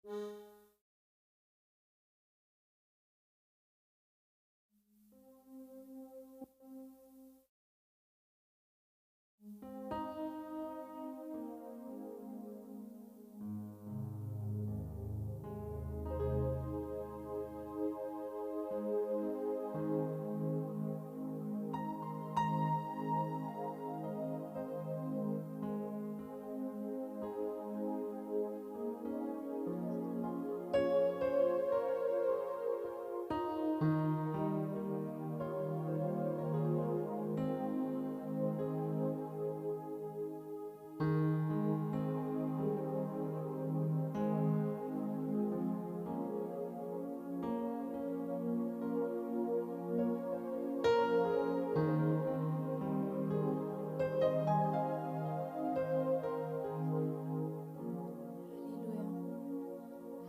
ሃሌሉያ፣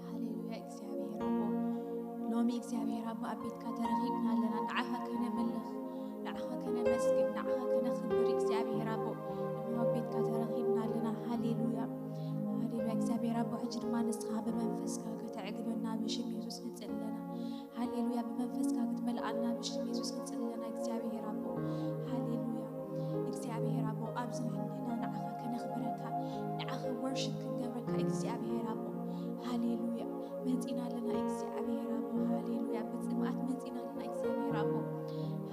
ሃሌሉያ። እግዚኣብሔር ኣቦ፣ ሎሚ እግዚኣብሔር ኣቦ ኣብ ቤትካ ተረኺብና ኣለና። ንዓኻ ከነምልኽ፣ ንዓኻ ከነመስግን፣ ንዓኻ ከነኽብር እግዚኣብሔር ኣቦ፣ ንሕና ኣብ ቤትካ ተረኺብና ኣለና። ሃሌሉያ፣ ሃሌሉያ። እግዚኣብሔር ኣቦ፣ ሕጂ ድማ ንስኻ ብመንፈስካ ከተዕግበና ብሽም የሱስ ንጽሊ ኣለና። ሃሌሉያ፣ ብመንፈስካ ክትመልኣና ብሽም የሱስ ንጽሊ ኣለና። እግዚኣብሔር ኣቦ፣ ሃሌሉያ። እግዚኣብሔር ኣቦ፣ ኣብዚ ንሕና ንዓኻ ከነኽብረካ፣ ንዓኻ ወርሺፕ ክንገብረካ እግዚኣብሔር ኣቦ፣ ሃሌሉያ፣ መጺና ኣለና። እግዚኣብሔር ኣቦ፣ ሃሌሉያ፣ ብጽምኣት መጺና ኣለና። እግዚኣብሔር ኣቦ፣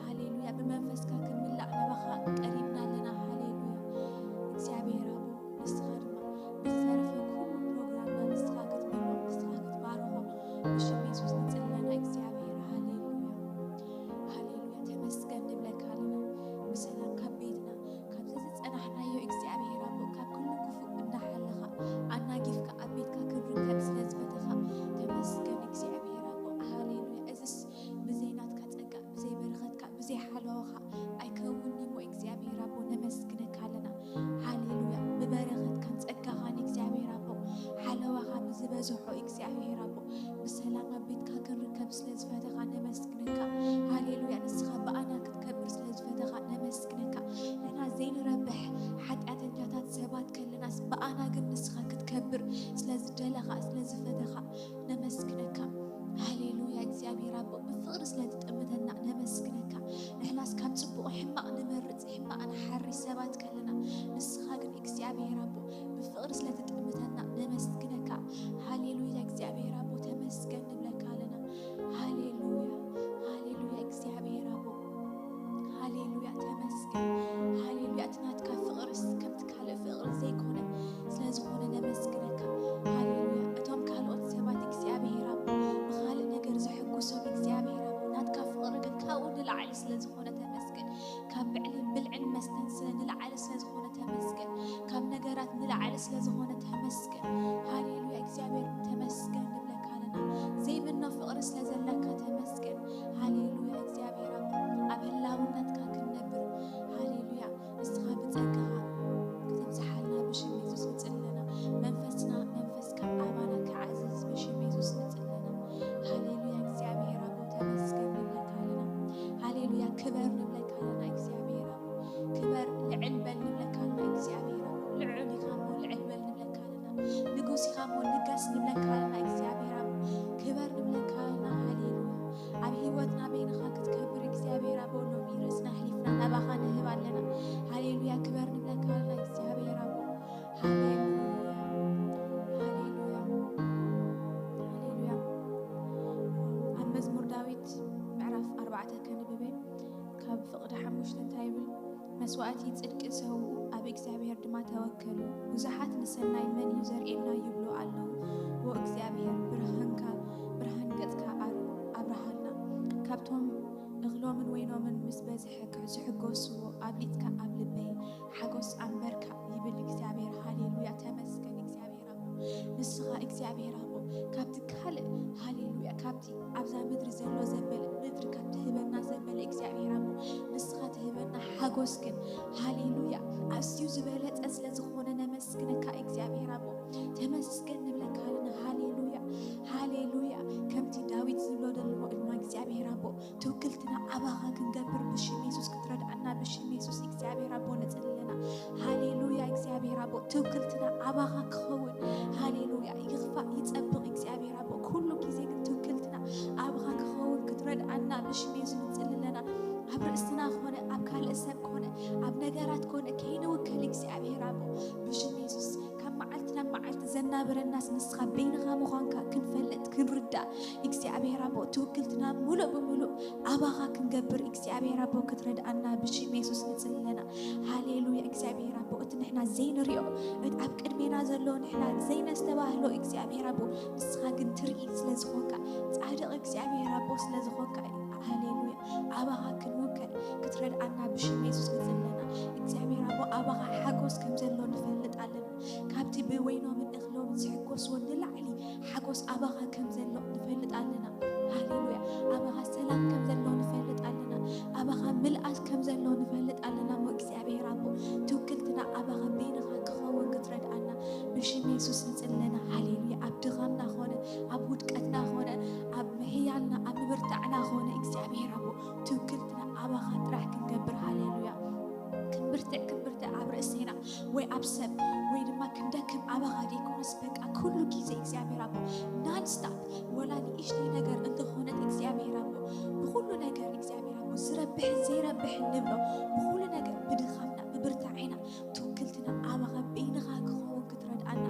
ሃሌሉያ፣ ብመንፈስካ ክንምላእ ናባኻ ቀሪብና ኣለና። ሃሌሉያ፣ እግዚኣብሔር ኣቦ፣ ንስኻ ድማ ብዝተረፈ ኩሉ ፕሮግራምና ንስኻ ክትመልኦ፣ ንስኻ ክትባርኾ ብሽም የሱስ ንጽሊ ኣለና። እግዚኣብሔር፣ ሃሌሉያ፣ ሃሌሉያ፣ ተመስገን ንብለካ ኣለና። ብሰላም ካብ ቤትና፣ ካብዚ ዝጸናሕናዮ እግዚኣብሔር ኣቦ፣ ካብ ኩሉ ክፉእ እንዳሓለኻ፣ ኣናጊፍካ ኣብ ቤትካ ክንርከብ ስለ ዝፈተኻ፣ ተመስገን እግዚኣብሔር ኣቦ። ሃሌሉያ። እዝስ ብዘይ ናትካ ጸጋ፣ ብዘይ በረኸትካ፣ ብዘይ ሓለዋኻ ኣይከውንን እሞ እግዚኣብሔር ኣቦ፣ ነመስግነካ ኣለና። ሃሌሉያ። ብበረኸትካን ጸጋኻን እግዚኣብሔር ኣቦ፣ ሓለዋኻ ብዝበዝሖ እግዚኣብሔር ኣቦ፣ ብሰላም ኣብ ቤትካ ክንርከብ ስለ ዝፈተኻ ነመስግነካ። ሃሌሉያ። ንስኻ ብኣና ክትከብር ስለ ዝፈተኻ ነመስግነካ። ንሕና ዘይንረብሕ ሓጢኣተኛታት ሰባት ከለናስ፣ ብኣና ግን ንስኻ ክትከብር ስለ ዝደለኻ፣ ስለ ዝፈተኻ ነመስግነካ። ሃሌሉያ። እግዚኣብሔር ኣቦ፣ ብፍቕሪ ስለ ትጥምተና ነመስግነካ። ንሕናስ ካብ ጽቡቕ ሕማቕ ንመርጽ፣ ሕማቕ ንሓሪ ሰባት ከለና፣ ንስኻ ግን እግዚኣብሔር ኣቦ፣ ብፍቕሪ ስለ ትጥምተና ነመስግነካ። ሃሌሉያ። እግዚኣብሔር ኣቦ፣ ተመስገን ንብለካ ኣለና። ሃሌሉያ፣ ሃሌሉያ። እግዚኣብሔር ኣቦ፣ ሃሌሉያ፣ ተመስገን። ሃሌሉያ። እቲ ናትካ ፍቕርስ ከምቲ ካልእ ፍቕሪ ዘይኮነ ስለ ዝኾነ ነመስግነካ። ሃሌሉያ። እቶም ካልኦት ሰባት እግዚኣብሔር ኣቦ፣ ብኻልእ ነገር ዘሐጉሶም እግዚኣብሔር ኣቦ፣ ናትካ ፍቕሪ ግን ካብኡ ንላዕሊ ስለ ዝኾነ ተመስገን። ካብ ብዕሊ-፣ ብልዕን መስተን ስለ ንላዕሊ ስለ ዝኾነ ተመስገን። ካብ ነገራት ንላዕሊ ስለ ዝኾነ ተመስገን። ሃሌሉያ። እግዚኣብሔር ተመስገን ንብለካ ኣለና። ዘይምኖ ፍቕሪ ስለ ዘለካ ተመስገን። ሃሌሉያ። እግዚኣብሔር ኣቦ፣ ኣብ ህላውነትካ ክንነብር፣ ሃሌሉያ፣ ንስኻ ብጸጋኻ ክትብዝሓልና ብሽም የሱስ ንጽሊ ኣለና። መንፈስና፣ መንፈስካ ኣባና ክዓዝዝ ብሽም የሱስ ንጽሊ ኣለና። ሃሌሉያ። እግዚኣብሔር ኣቦ፣ ተመስገን ንብለካ ኣለና። ሃሌሉያ። ክበር ንብለካ ኣለና። እግዚኣብሔር ኣቦ፣ ክበር፣ ልዕል በል ንብለካ ኣለና። እግዚኣብሔር ኣቦ፣ ልዑል ኢኻ እሞ ልዕል በል ንብለካ ኣለና። ንጉስ ኢኻ እሞ ንገስ ንብለካ ኣለና። እግዚኣብሔር ኣቦ፣ ክበር ንብለካ ኣለና። ሃሌሉያ። ኣብ ህይወትና በይንኻ ክትከብር እግዚኣብሔር ኣቦ፣ ሎሚ ርእስና ኣሕሊፍና ናባኻ ንህብ ኣለና። ሃሌሉያ። ክበር ንብለካ ኣለና። እግዚኣብሔር ኣቦ፣ ሃሌሉያ፣ ሃሌሉያ፣ ሃሌሉያ። ኣብ መዝሙር ዳዊት ምዕራፍ ኣርባዕተ ከንብበ፣ ካብ ፍቕዲ ሓሙሽተ እንታይ ይብል? መስዋእቲ ጽድቂ ሰውኡ፣ ኣብ እግዚኣብሔር ድማ ተወከሉ። ብዙሓት ንሰናይ መን እዩ ዘርእየና ይብሉ ኣለዉ። ዎ እግዚኣብሔር፣ ብርሃንካ፣ ብርሃን ገጽካ ኣር-፣ ኣብርሃልና። ካብቶም እኽሎምን ወይኖምን ምስ በዝሐ ክዕ-፣ ዝሕጎስዎ ኣብሊጽካ ኣብ ልበይ ሓጎስ ኣንበርካ ይብል እግዚኣብሔር። ሃሌሉያ፣ ተመስገን እግዚኣብሔር ኣቦ። ንስኻ እግዚኣብሔር ኣቦ፣ ካብቲ ካልእ፣ ሃሌሉያ፣ ካብቲ ኣብዛ ምድሪ ዘሎ ዘበለ፣ ምድሪ ካብ ትህበና ዘበለ እግዚኣብሔር ኣቦ፣ ንስኻ ትህበና ሓጎስ ግን፣ ሃሌሉያ፣ ኣዝዩ ዝበለጸ ስለ ዝኾነ ነመስግነካ እግዚኣብሔር ኣቦ። ተመስገን ንብለካ ኣለና። ሃሌሉያ፣ ሃሌሉያ። ከምቲ ዳዊት ዝብሎ ደለዎ ድማ እግዚኣብሔር ኣቦ፣ ትውክልትና ኣባኻ ክንገብር ብሽም የሱስ ክትረድኣና ብሽም የሱስ እግዚኣብሔር ኣቦ ንጽሊ ኣለና። ሃሌሉያ፣ እግዚኣብሔር ኣቦ፣ ትውክልትና ኣባኻ ክኸውን። ሃሌሉያ፣ ይኽፋእ ይጸብቕ ኣርእስትና ኮነ ኣብ ካልእ ሰብ ኮነ ኣብ ነገራት ኮነ ከይንውከል እግዚኣብሔር ኣቦ ብሽም የሱስ ካብ መዓልቲ ናብ መዓልቲ ዘናብረናስ ንስኻ በይንኻ ምዃንካ ክንፈልጥ ክንርዳእ እግዚኣብሔር ኣቦ ትውክልትና ሙሉእ ብምሉእ ኣባኻ ክንገብር እግዚኣብሔር ኣቦ ክትረድኣና ብሽም የሱስ ንጽሊ ኣለና። ሃሌሉያ እግዚኣብሔር ኣቦ እቲ ንሕና ዘይንሪኦ እቲ ኣብ ቅድሜና ዘሎ ንሕና ዘይነስተባህሎ እግዚኣብሔር ኣቦ ንስኻ ግን ትርኢ ስለ ዝኾንካ ጻድቕ እግዚኣብሔር ኣቦ ስለ ዝኾንካ እዩ። ሃሌሉያ ኣባኻ ክንውከል ክትረድኣና ብሽም የሱስ ንጽሊ ኣለና። እግዚኣብሔር ኣቦ ኣባኻ ሓጎስ ከም ዘሎ ንፈልጥ ኣለና። ካብቲ ብወይኖምን እኽሎምን ዝሕጎስዎ ንላዕሊ ሓጎስ ኣባኻ ከም ዘሎ ንፈልጥ ኣለና። ሃሌሉያ ኣባኻ ሰላም ከም ዘሎ ንፈልጥ ኣለና። ኣባኻ ምልኣት ከም ዘሎ ንፈልጥ ኣለና። እሞ እግዚኣብሔር ኣቦ ትውክልትና ኣባኻ በይንኻ ክኸውን ክትረድኣና ብሽም የሱስ ንጽሊ ኣለና። ሃሌሉያ ኣብ ድኻምና ኾነ ኣብ ውድቀትና ኾነ ኣብ ምሕያልና ኣብ ምብርታዕና ኾነ እግዚኣብሔር ኣቦ ትውክልትና ኣባኻ ጥራሕ ክንገብር ሃሌሉያ ክንብርትዕ ክንብርትዕ ኣብ ርእሴና ወይ ኣብ ሰብ ወይ ድማ ክንደክም ኣባኻ ዘይኮነስ በቃ ኩሉ ግዜ እግዚኣብሔር ኣቦ ናንስታፕ ወላ ንእሽተይ ነገር እንተኾነት እግዚኣብሔር ኣቦ ብኩሉ ነገር እግዚኣብሔር ኣቦ ዝረብሕን ዘይረብሕን ንብሎ ብኩሉ ነገር ብድኻምና ብብርታዕና ትውክልትና ኣባኻ በይንኻ ክኸውን ክትረድኣና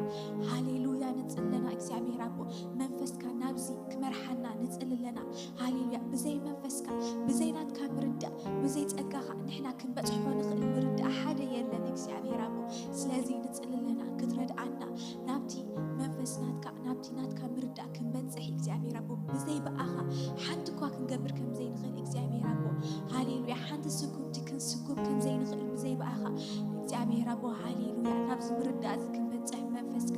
ሃሌሉያ ንጽሊ ኣለና እግዚኣብሔር ኣቦ መንፈስካ ናብዚ ክመርሓና ንጽሊ ኣለና። ሃሌሉያ ብዘይ መንፈስካ ብዘይ ናትካ ምርዳእ ብዘይ ጸጋኻ ንሕና ክንበጽሖ ንኽእል ምርዳእ ሓደ የለን እግዚኣብሔር ኣቦ። ስለዚ ንጽሊ ኣለና ክትረድኣና ናብቲ መንፈስ ናትካ ናብቲ ናትካ ምርዳእ ክንበጽሕ እግዚኣብሔር ኣቦ ብዘይ ብኣኻ ሓንቲ እኳ ክንገብር ከም ዘይንኽእል እግዚኣብሔር ኣቦ። ሃሌሉያ ሓንቲ ስጉምቲ ክንስጉም ከም ዘይንኽእል ብዘይ ብኣኻ እግዚኣብሔር ኣቦ ሃሌሉያ ናብዚ ምርዳእ እዚ ክንበጽሕ መንፈስካ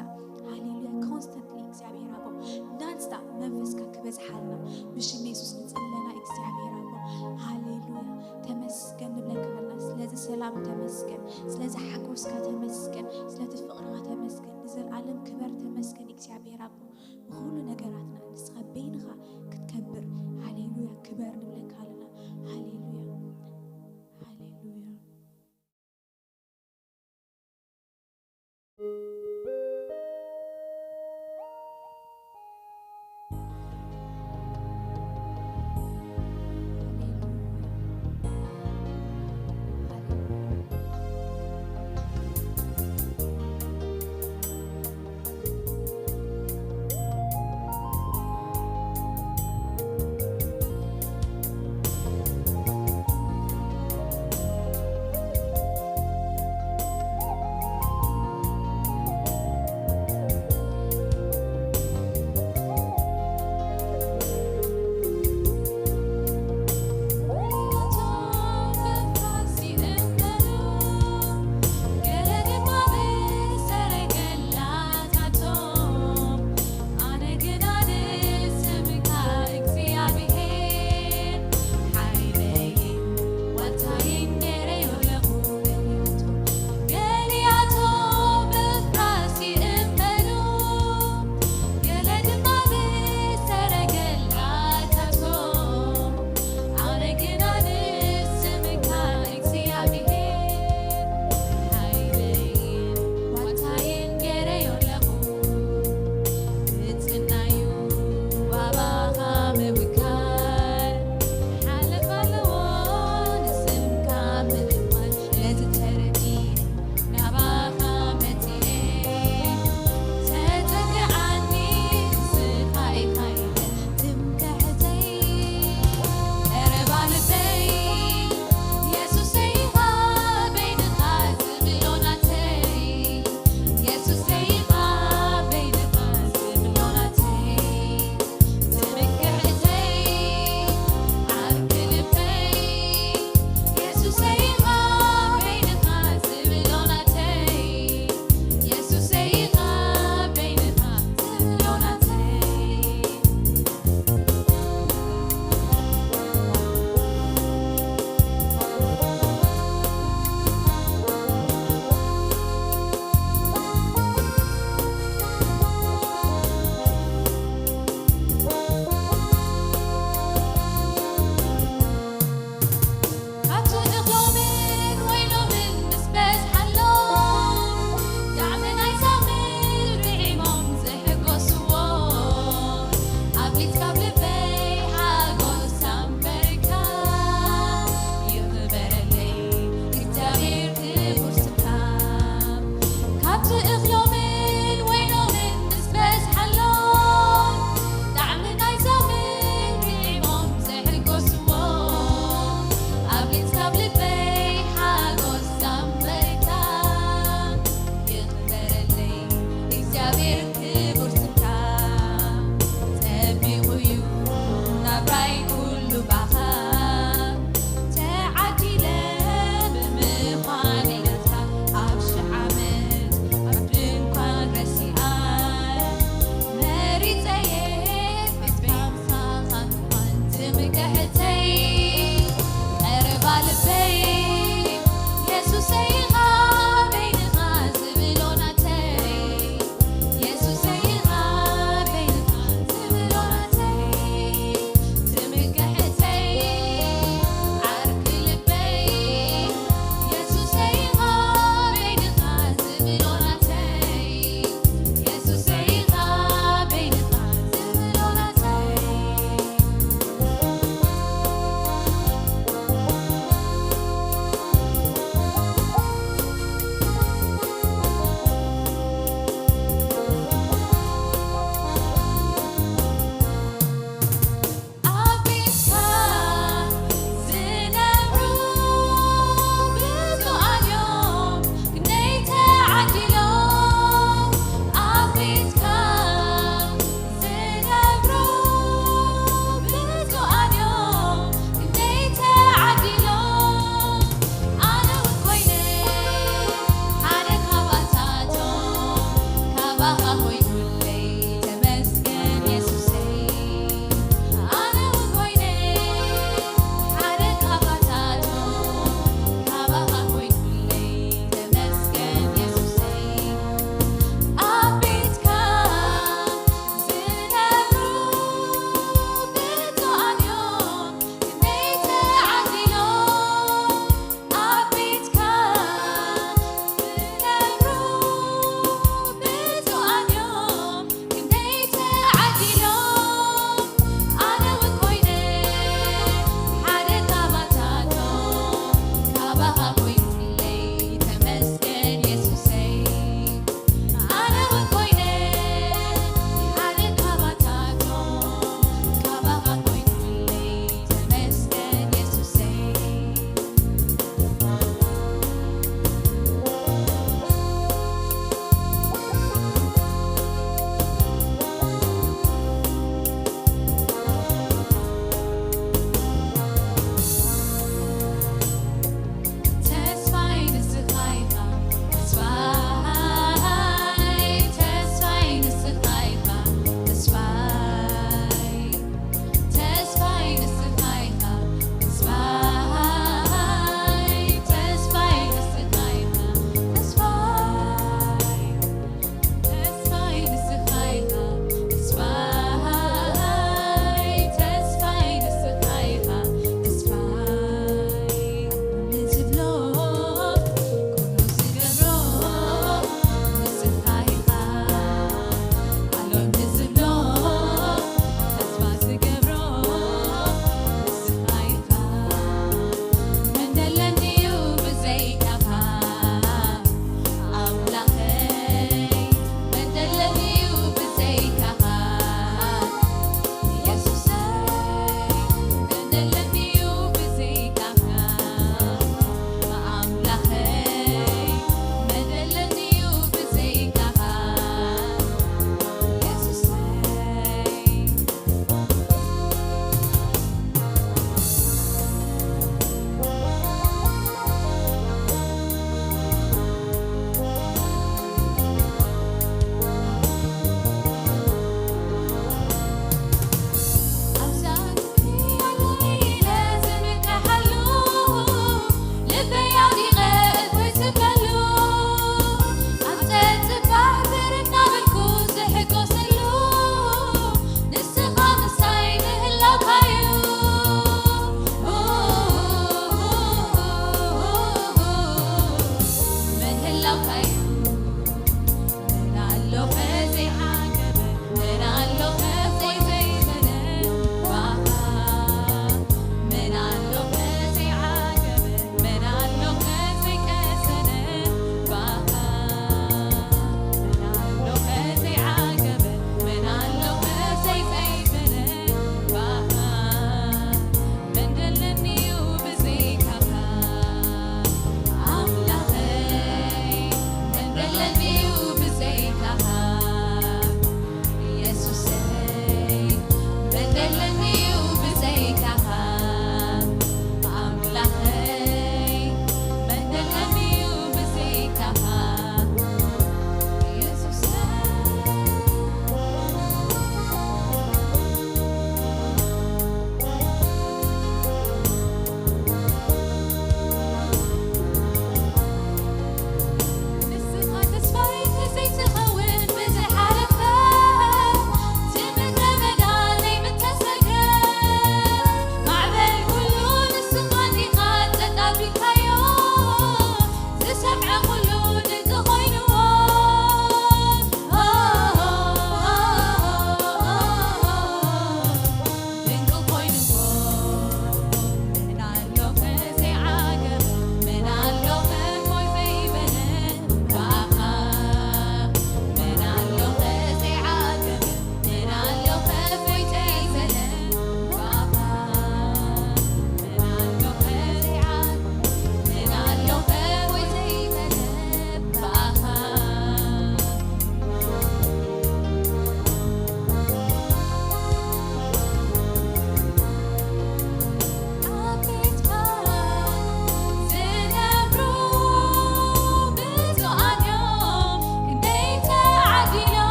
ሃሌሉያ ኮንስተንትሊ እግዚኣብሔር ኣቦ ናንስታ መንፈስካ ክበዝሓልና ብሽም የሱስ ንጽሊ ኣለና እግዚኣብሔር ኣቦ። ሃሌሉያ ተመስገን ንብለካ ኣለና ስለዚ ሰላም ተመስገን ስለዚ ሓጎስካ ተመስገን ስለቲ ፍቕርኻ ተመስገን ንዘለኣለም ክበር ተመስገን እግዚኣብሔር ኣቦ። ብኩሉ ነገራትና ንስኻ በይንኻ ክትከብር ሃሌሉያ ክበር ንብለካ ኣለና። ሃሌሉያ ሃሌሉያ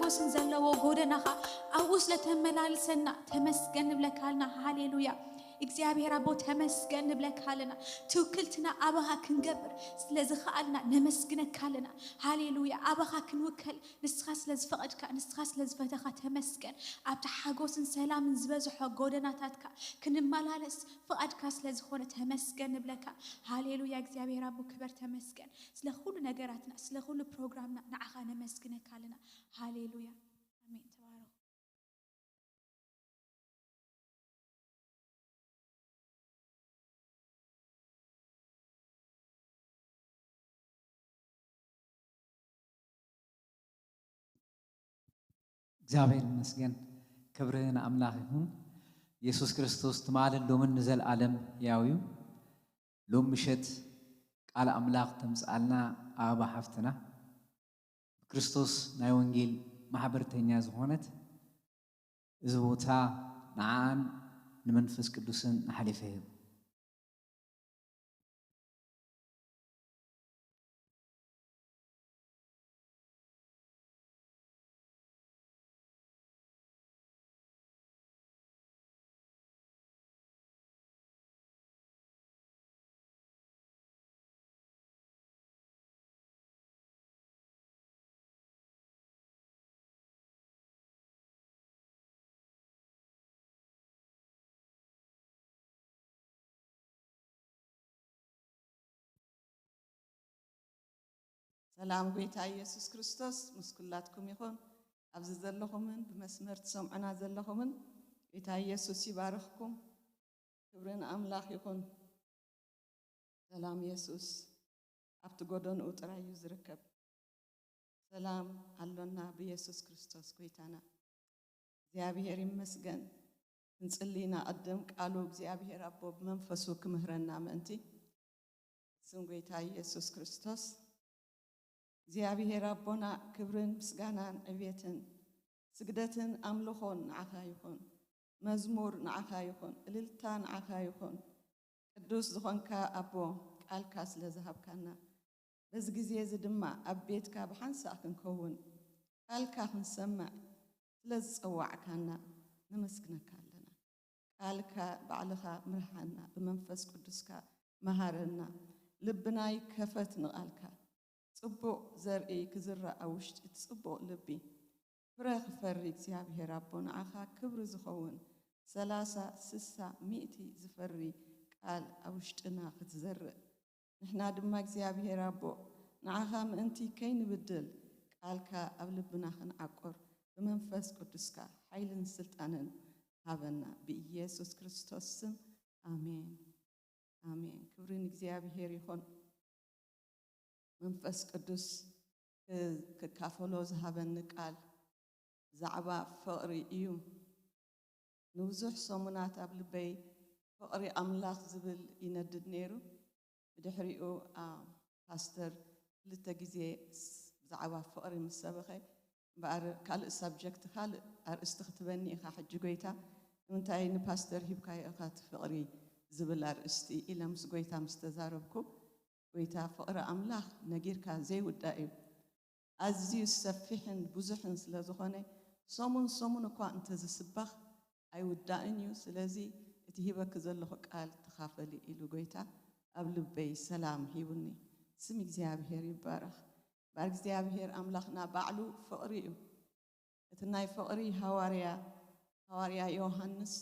ን ዘለዎ ጎደናኻ ኣብኡ ስለ ተመላልሰና ተመስገን ንብለካ ኣለና። ሃሌሉያ። እግዚኣብሔር ኣቦ ተመስገን ንብለካ ኣለና። ትውክልትና ኣባኻ ክንገብር ስለ ዝኸኣልና ነመስግነካ ኣለና። ሃሌሉያ። ኣባኻ ክንውከል ንስኻ ስለ ዝፈቐድካ፣ ንስኻ ስለ ዝፈተኻ ተመስገን። ኣብቲ ሓጎስን ሰላምን ዝበዝሖ ጎደናታትካ ክንመላለስ ፍቓድካ ስለ ዝኾነ ተመስገን ንብለካ። ሃሌሉያ። እግዚኣብሔር ኣቦ ክበር ተመስገን። ስለ ኩሉ ነገራትና፣ ስለ ኩሉ ፕሮግራምና ንዓኻ ነመስግነካ ኣለና። ሃሌሉያ። ኣሜን። ተባረኹ። እግዚኣብሔር ይመስገን። ክብሪ ንኣምላኽ ይኹን። የሱስ ክርስቶስ ትማልን ሎምን ንዘለኣለም ሕያው እዩ። ሎም ምሸት ቃል ኣምላኽ ተምጽኣልና ኣበባ ሓፍትና ብክርስቶስ ናይ ወንጌል ማሕበርተኛ ዝኾነት እዚ ቦታ ንዓን ንመንፈስ ቅዱስን ንሓሊፈ ይህብ። ሰላም ጎይታ ኢየሱስ ክርስቶስ ምስ ኩላትኩም ይኹን። ኣብዚ ዘለኹምን ብመስመር ትሰምዑና ዘለኹምን ጎይታ ኢየሱስ ይባርኽኩም። ክብሪ ንኣምላኽ ይኹን። ሰላም የሱስ ኣብቲ ጎደንኡ ጥራይ እዩ ዝርከብ። ሰላም ኣሎና ብየሱስ ክርስቶስ ጎይታና። እግዚኣብሔር ይመስገን። ክንጽሊ ኢና ቅድም ቃሉ እግዚኣብሔር ኣቦ ብመንፈሱ ክምህረና ምእንቲ ስም ጎይታ ኢየሱስ ክርስቶስ። እግዚኣብሔር ኣቦና ክብርን ምስጋናን ዕቤትን ስግደትን ኣምልኾን ንዓኻ ይኹን። መዝሙር ንዓኻ ይኹን። እልልታ ንዓኻ ይኹን። ቅዱስ ዝኾንካ ኣቦ ቃልካ ስለ ዝሃብካና በዚ ግዜ እዚ ድማ ኣብ ቤትካ ብሓንሳእ ክንከውን ቃልካ ክንሰምዕ ስለ ዝጸዋዕካና ነመስግነካ ኣለና። ቃልካ ባዕልኻ ምርሓና፣ ብመንፈስ ቅዱስካ መሃረና። ልብና ይከፈት ንቓልካ። ጽቡቕ ዘርኢ ክዝራእ ኣብ ውሽጢ እቲ ጽቡቕ ልቢ ፍረ ክፈሪ እግዚኣብሔር ኣቦ ንዓኻ ክብሪ ዝኸውን ሰላሳ ስሳ ሚእቲ ዝፈሪ ቃል ኣብ ውሽጥና ክትዘርእ ንሕና ድማ እግዚኣብሔር ኣቦ ንዓኻ ምእንቲ ከይንብድል ቃልካ ኣብ ልብና ክንዓቁር ብመንፈስ ቅዱስካ ሓይልን ስልጣንን ሃበና ብኢየሱስ ክርስቶስ ስም ኣሜን። ኣሜን። ክብሪ ንእግዚኣብሔር ይኹን። መንፈስ ቅዱስ ክካፈሎ ዝሃበኒ ቃል ብዛዕባ ፍቕሪ እዩ። ንብዙሕ ሰሙናት ኣብ ልበይ ፍቕሪ ኣምላኽ ዝብል ይነድድ ነይሩ። ብድሕሪኡ ፓስተር ክልተ ግዜ ብዛዕባ ፍቕሪ ምስ ሰበኸ እምበኣር ካልእ ሳብጀክት ካልእ ኣርእስቲ ክትበኒ ኢኻ ሕጂ ጎይታ ንምንታይ ንፓስተር ሂብካዮ ኢኻ እቲ ፍቕሪ ዝብል ኣርእስቲ ኢለ ምስ ጎይታ ምስ ተዛረብኩ ጎይታ ፍቕሪ ኣምላኽ ነጊርካ ዘይውዳእ እዩ። ኣዝዩ ሰፊሕን ብዙሕን ስለ ዝኾነ ሰሙን ሰሙን እኳ እንተዝስበኽ ኣይውዳእን እዩ። ስለዚ እቲ ሂበኪ ዘለኹ ቃል ተኻፈሊ ኢሉ ጎይታ ኣብ ልበይ ሰላም ሂቡኒ። ስም እግዚኣብሔር ይባረኽ። እምበኣር እግዚኣብሔር ኣምላኽና ባዕሉ ፍቕሪ እዩ። እቲ ናይ ፍቕሪ ሃዋርያ ሃዋርያ ዮሃንስ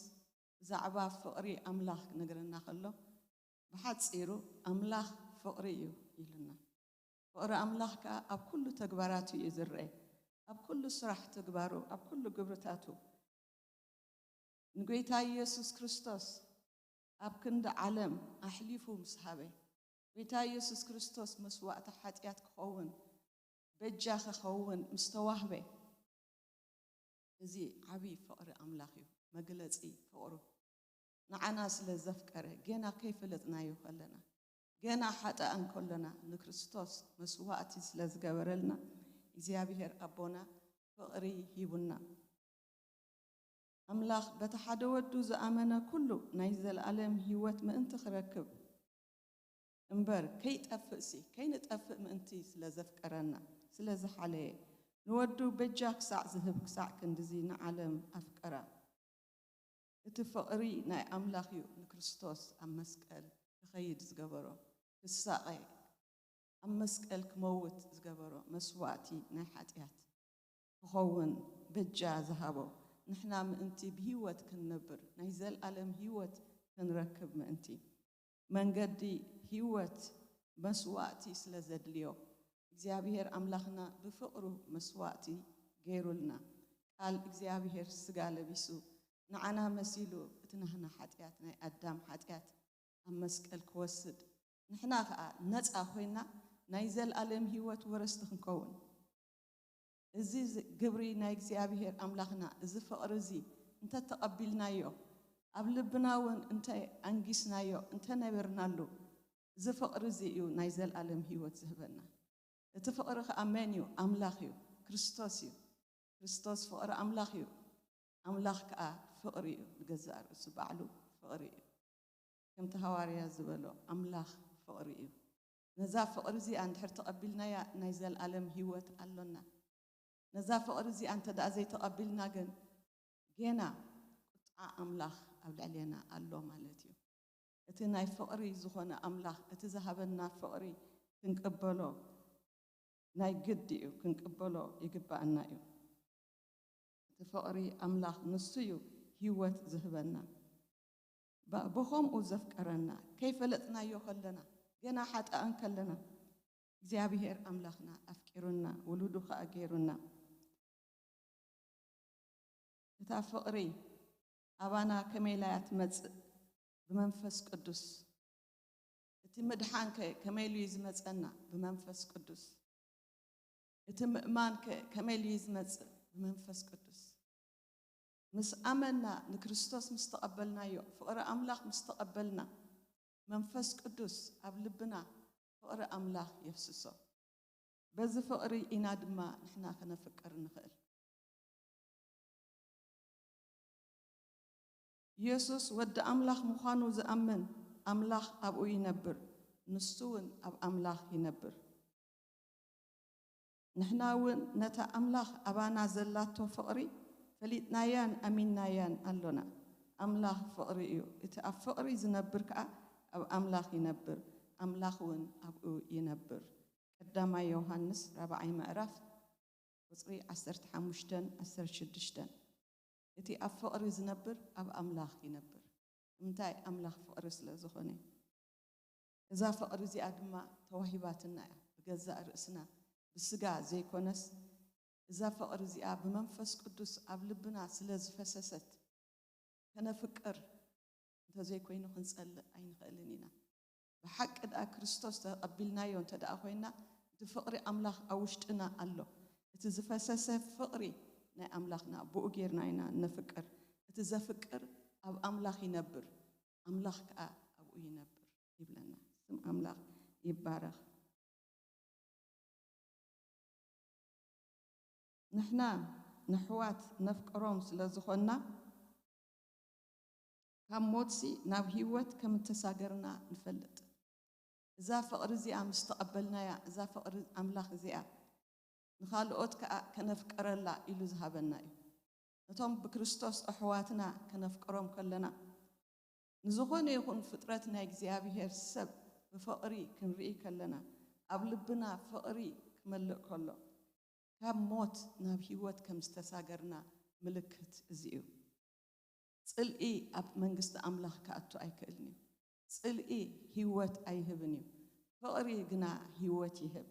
ብዛዕባ ፍቕሪ ኣምላኽ ክነግረና ከሎ ብሓጺሩ ኣምላኽ ፍቕሪ እዩ ኢሉና። ፍቕሪ ኣምላኽ ከኣ ኣብ ኩሉ ተግባራቱ እዩ ዝረአ። ኣብ ኩሉ ስራሕ ተግባሩ፣ ኣብ ኩሉ ግብርታቱ ንጎይታ ኢየሱስ ክርስቶስ ኣብ ክንዲ ዓለም ኣሕሊፉ ምስ ሃበ፣ ጎይታ ኢየሱስ ክርስቶስ መስዋእቲ ሓጢኣት ክኸውን በጃ ክኸውን ምስ ተዋህበ፣ እዚ ዓብዪ ፍቕሪ ኣምላኽ እዩ፣ መግለጺ ፍቕሩ። ንዓና ስለ ዘፍቀረ፣ ገና ከይፈለጥናዮ ከለና፣ ገና ሓጥኣን ከሎና ንክርስቶስ መስዋእቲ ስለ ዝገበረልና፣ እግዚኣብሔር ኣቦና ፍቕሪ ሂቡና። ኣምላኽ በቲ ሓደ ወዱ ዝኣመነ ኩሉ ናይ ዘለኣለም ህይወት ምእንቲ ክረክብ እምበር ከይጠፍእሲ ከይንጠፍእ ምእንቲ ስለ ዘፍቀረና ስለ ዝሓለየ ንወዱ በጃ ክሳዕ ዝህብ ክሳዕ ክንድዚ ንዓለም ኣፍቀራ። እቲ ፍቕሪ ናይ ኣምላኽ እዩ ንክርስቶስ ኣብ መስቀል ክኸይድ ዝገበሮ፣ ክሳቐ፣ ኣብ መስቀል ክመውት ዝገበሮ መስዋእቲ ናይ ሓጢኣት ክኸውን በጃ ዝሃቦ፣ ንሕና ምእንቲ ብህይወት ክንነብር ናይ ዘልኣለም ህይወት ክንረክብ ምእንቲ። መንገዲ ህይወት መስዋእቲ ስለ ዘድልዮ እግዚኣብሔር ኣምላኽና ብፍቕሩ መስዋእቲ ገይሩልና። ቃል እግዚኣብሔር ስጋ ለቢሱ ንዓና መሲሉ እቲ ናህና ሓጢኣት ናይ ኣዳም ሓጢኣት ኣብ መስቀል ክወስድ ንሕና ኸኣ ነጻ ኮይና ናይ ዘልኣለም ህይወት ወረስቲ ክንከውን። እዚ ዝ- ግብሪ ናይ እግዚኣብሔር ኣምላኽና እዚ ፍቕሪ እዚ እንተተቐቢልናዮ ኣብ ልብና እውን እንተ ኣንጊስናዮ እንተነበርናሉ እዚ ፍቕሪ እዚ እዩ ናይ ዘልኣለም ህይወት ዝህበና። እቲ ፍቕሪ ኸኣ መን እዩ? ኣምላኽ እዩ፣ ክርስቶስ እዩ። ክርስቶስ ፍቕሪ ኣምላኽ እዩ። ኣምላኽ ከኣ ፍቕሪ እዩ፣ ንገዛእ ርእሱ ባዕሉ ፍቕሪ እዩ። ከምቲ ሃዋርያ ዝበሎ ኣምላኽ ፍቕሪ እዩ። ነዛ ፍቕሪ እዚኣ እንድሕር ተቐቢልናያ ናይ ዘልኣለም ህይወት ኣሎና። ነዛ ፍቕሪ እዚኣ እንተ ደኣ ዘይተቐቢልና ግን ጌና ቁጥዓ ኣምላኽ ኣብ ልዕሌና ኣሎ ማለት እዩ። እቲ ናይ ፍቕሪ ዝኾነ ኣምላኽ እቲ ዝሃበና ፍቕሪ ክንቅበሎ ናይ ግድ እዩ፣ ክንቅበሎ ይግባኣና እዩ። እቲ ፍቕሪ ኣምላኽ ንሱ እዩ ህይወት ዝህበና። ብ- ብኸምኡ ዘፍቀረና ከይፈለጥናዮ ከለና ገና ሓጣእን ከለና እግዚኣብሔር ኣምላኽና ኣፍቂሩና ውሉዱ ኸኣ ገይሩና። እታ ፍቕሪ ኣባና ከመይ ኢላ እያ ትመጽእ? ብመንፈስ ቅዱስ። እቲ ምድሓን ከ ከመይ ኢሉ እዩ ዝመጸና? ብመንፈስ ቅዱስ። እቲ ምእማን ከ ከመይ ኢሉ እዩ ዝመጽእ? ብመንፈስ ቅዱስ። ምስ ኣመና ንክርስቶስ ምስ ተቐበልናዮ ፍቕሪ ኣምላኽ ምስ ተቐበልና መንፈስ ቅዱስ ኣብ ልብና ፍቕሪ ኣምላኽ የፍስሶ። በዚ ፍቕሪ ኢና ድማ ንሕና ከነፍቅር ንኽእል። ኢየሱስ ወዲ ኣምላኽ ምዃኑ ዝኣምን ኣምላኽ ኣብኡ ይነብር፣ ንሱ እውን ኣብ ኣምላኽ ይነብር። ንሕና እውን ነታ ኣምላኽ ኣባና ዘላቶ ፍቕሪ ፈሊጥናያን ኣሚንናያን ኣሎና። ኣምላኽ ፍቕሪ እዩ። እቲ ኣብ ፍቕሪ ዝነብር ከኣ ኣብ ኣምላኽ ይነብር፣ ኣምላኽ እውን ኣብኡ ይነብር። ቀዳማይ ዮሃንስ ራብዓይ ምዕራፍ ቁጽሪ ዓሰርተ ሓሙሽተን ዓሰርተ ሽዱሽተን። እቲ ኣብ ፍቕሪ ዝነብር ኣብ ኣምላኽ ይነብር። ንምንታይ? ኣምላኽ ፍቕሪ ስለ ዝኾነ። እዛ ፍቕሪ እዚኣ ድማ ተዋሂባትና እያ። ብገዛእ ርእስና ብስጋ ዘይኮነስ እዛ ፍቕሪ እዚኣ ብመንፈስ ቅዱስ ኣብ ልብና ስለ ዝፈሰሰት ከነፍቅር እንተዘይኮይኑ ክንጸልእ ኣይንኽእልን ኢና። ብሓቂ ደኣ ክርስቶስ ተቐቢልናዮ እንተ ደኣ ኮይንና እቲ ፍቕሪ ኣምላኽ ኣብ ውሽጥና ኣሎ። እቲ ዝፈሰሰ ፍቕሪ ናይ ኣምላኽና ብኡ ጌርና ኢና ነፍቅር። እቲ ዘፍቅር ኣብ ኣምላኽ ይነብር፣ ኣምላኽ ከኣ ኣብኡ ይነብር ይብለና። ስም ኣምላኽ ይባረኽ። ንሕና ንሕዋት ነፍቅሮም ስለ ዝኾንና ካብ ሞትሲ ናብ ህይወት ከም እተሳገርና ንፈልጥ። እዛ ፍቕሪ እዚኣ ምስ ተቐበልናያ፣ እዛ ፍቕሪ ኣምላኽ እዚኣ ንኻልኦት ከኣ ከነፍቅረላ ኢሉ ዝሃበና እዩ። ነቶም ብክርስቶስ ኣሕዋትና ከነፍቅሮም ከለና፣ ንዝኾነ ይኹን ፍጥረት ናይ እግዚኣብሔር ሰብ ብፍቕሪ ክንርኢ ከለና፣ ኣብ ልብና ፍቕሪ ክመልእ ከሎ፣ ካብ ሞት ናብ ህይወት ከም ዝተሳገርና ምልክት እዚ እዩ። ጽልኢ ኣብ መንግስቲ ኣምላኽ ክኣቱ ኣይክእልን እዩ። ጽልኢ ህይወት ኣይህብን እዩ። ፍቕሪ ግና ህይወት ይህብ።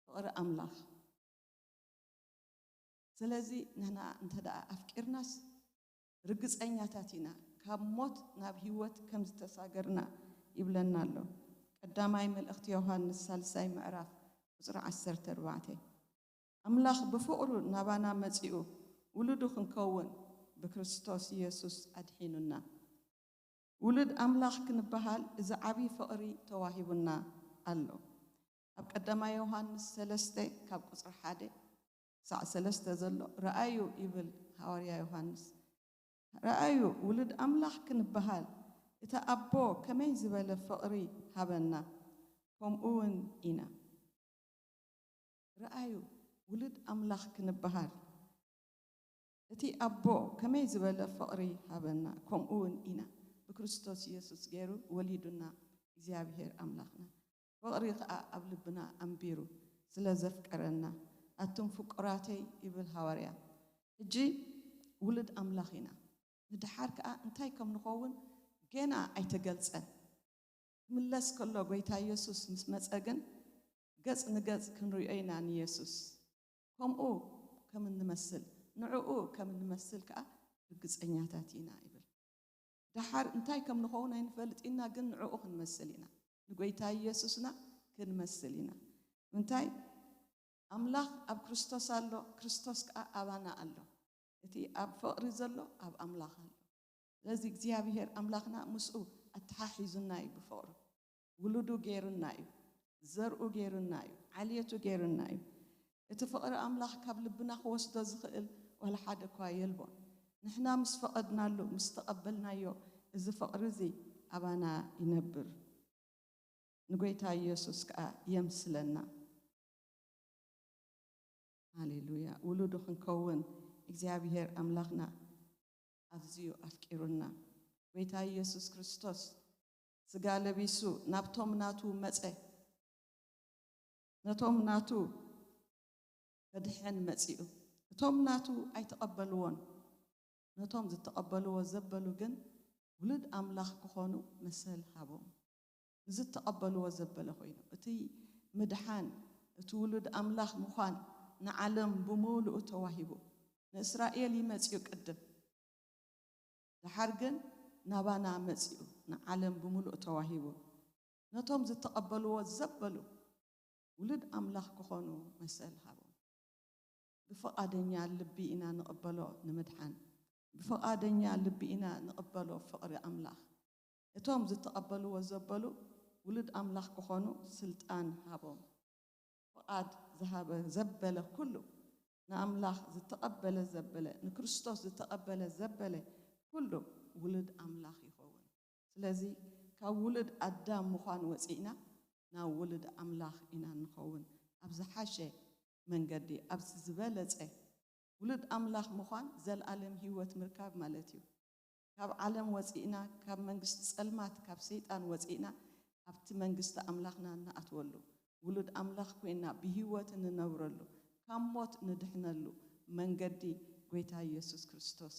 ፍቕሪ ኣምላኽ። ስለዚ ንሕና እንተ ደኣ ኣፍቂርናስ ርግጸኛታት ኢና፣ ካብ ሞት ናብ ህይወት ከም ዝተሳገርና ይብለና ኣሎ። ቀዳማይ መልእኽቲ ዮሃንስ ሳልሳይ ምዕራፍ ቁጽሪ ዓሰርተ ኣርባዕተ። ኣምላኽ ብፍቕሩ ናባና መጺኡ ውሉዱ ክንከውን ብክርስቶስ ኢየሱስ ኣድሒኑና። ውሉድ ኣምላኽ ክንበሃል እዚ ዓቢ ፍቕሪ ተዋሂቡና ኣሎ። ኣብ ቀዳማይ ዮሃንስ ሰለስተ ካብ ቁጽሪ ሓደ ክሳዕ ሰለስተ ዘሎ ረኣዩ ይብል ሃዋርያ ዮሃንስ። ረኣዩ ውሉድ ኣምላኽ ክንበሃል እቲ ኣቦ ከመይ ዝበለ ፍቕሪ ሃበና፣ ከምኡ እውን ኢና። ረኣዩ ውሉድ ኣምላኽ ክንበሃል እቲ ኣቦ ከመይ ዝበለ ፍቕሪ ሃበና፣ ከምኡ እውን ኢና። ብክርስቶስ ኢየሱስ ገይሩ ወሊዱና እግዚኣብሔር ኣምላኽና። ፍቕሪ ኸኣ ኣብ ልብና ኣንቢሩ ስለ ዘፍቀረና፣ ኣቱም ፍቁራተይ ይብል ሃዋርያ። ሕጂ ውሉድ ኣምላኽ ኢና። ንድሓር ከኣ እንታይ ከም ንኸውን ገና ኣይተገልጸን። ክምለስ ከሎ ጐይታ ኢየሱስ ምስ መጸ ግን፣ ገጽ ንገጽ ክንሪኦ ኢና ንየሱስ። ከምኡ ከም እንመስል፣ ንዕኡ ከም እንመስል ከኣ ርግጸኛታት ኢና ይብል። ደሓር እንታይ ከም ንኸውን ኣይንፈልጥ ኢና፣ ግን ንዕኡ ክንመስል ኢና። ንጐይታ ኢየሱስና ክንመስል ኢና። እንታይ? ኣምላኽ ኣብ ክርስቶስ ኣሎ፣ ክርስቶስ ከኣ ኣባና ኣሎ። እቲ ኣብ ፍቕሪ ዘሎ ኣብ ኣምላኽ ኣሎ። ስለዚ እግዚኣብሔር ኣምላኽና ምስኡ ኣተሓሒዙና እዩ ብፍቕሩ። ውሉዱ ገይሩና እዩ። ዘርኡ ገይሩና እዩ። ዓልየቱ ገይሩና እዩ። እቲ ፍቕሪ ኣምላኽ ካብ ልብና ክወስዶ ዝኽእል ዋላ ሓደ እኳ የልቦን። ንሕና ምስ ፈቐድናሉ፣ ምስ ተቐበልናዮ፣ እዚ ፍቕሪ እዚ ኣባና ይነብር። ንጎይታ ኢየሱስ ከኣ የምስለና። ሃሌሉያ። ውሉዱ ክንከውን እግዚኣብሔር ኣምላኽና ኣዝዩ ኣፍቂሩና። ጎይታ ኢየሱስ ክርስቶስ ስጋ ለቢሱ ናብቶም ናቱ መጸ። ነቶም ናቱ ከድሕን መጺኡ። እቶም ናቱ ኣይተቐበልዎን። ነቶም ዝተቐበልዎ ዘበሉ ግን ውሉድ ኣምላኽ ክኾኑ መሰል ሃቦም። ንዝተቐበልዎ ዘበለ ኮይኑ፣ እቲ ምድሓን፣ እቲ ውሉድ ኣምላኽ ምዃን ንዓለም ብምሉኡ ተዋሂቡ። ንእስራኤል እዩ መጺኡ ቅድም። ደሓር ግን ናባና መጺኡ፣ ንዓለም ብምሉኡ ተዋሂቡ። ነቶም ዝተቐበልዎ ዘበሉ ውሉድ ኣምላኽ ክኾኑ መሰል ሃቦም። ብፍቓደኛ ልቢ ኢና ንቕበሎ ንምድሓን። ብፍቓደኛ ልቢ ኢና ንቕበሎ ፍቕሪ ኣምላኽ። እቶም ዝተቐበልዎ ዘበሉ ውሉድ ኣምላኽ ክኾኑ ስልጣን ሃቦም። ፍቓድ ዝሃበ ዘበለ ኩሉ፣ ንኣምላኽ ዝተቐበለ ዘበለ፣ ንክርስቶስ ዝተቐበለ ዘበለ ኩሉ ውሉድ ኣምላኽ ይኸውን። ስለዚ ካብ ውሉድ ኣዳም ምዃን ወጺእና ናብ ውሉድ ኣምላኽ ኢና ንኸውን። ኣብ ዝሓሸ መንገዲ፣ ኣብ ዝበለጸ ውሉድ ኣምላኽ ምዃን ዘልኣለም ህይወት ምርካብ ማለት እዩ። ካብ ዓለም ወጺእና፣ ካብ መንግስቲ ጸልማት፣ ካብ ሰይጣን ወጺእና ኣብቲ መንግስቲ ኣምላኽና እንኣትወሉ፣ ውሉድ ኣምላኽ ኮይና ብህይወት እንነብረሉ፣ ካብ ሞት ንድሕነሉ መንገዲ ጎይታ ኢየሱስ ክርስቶስ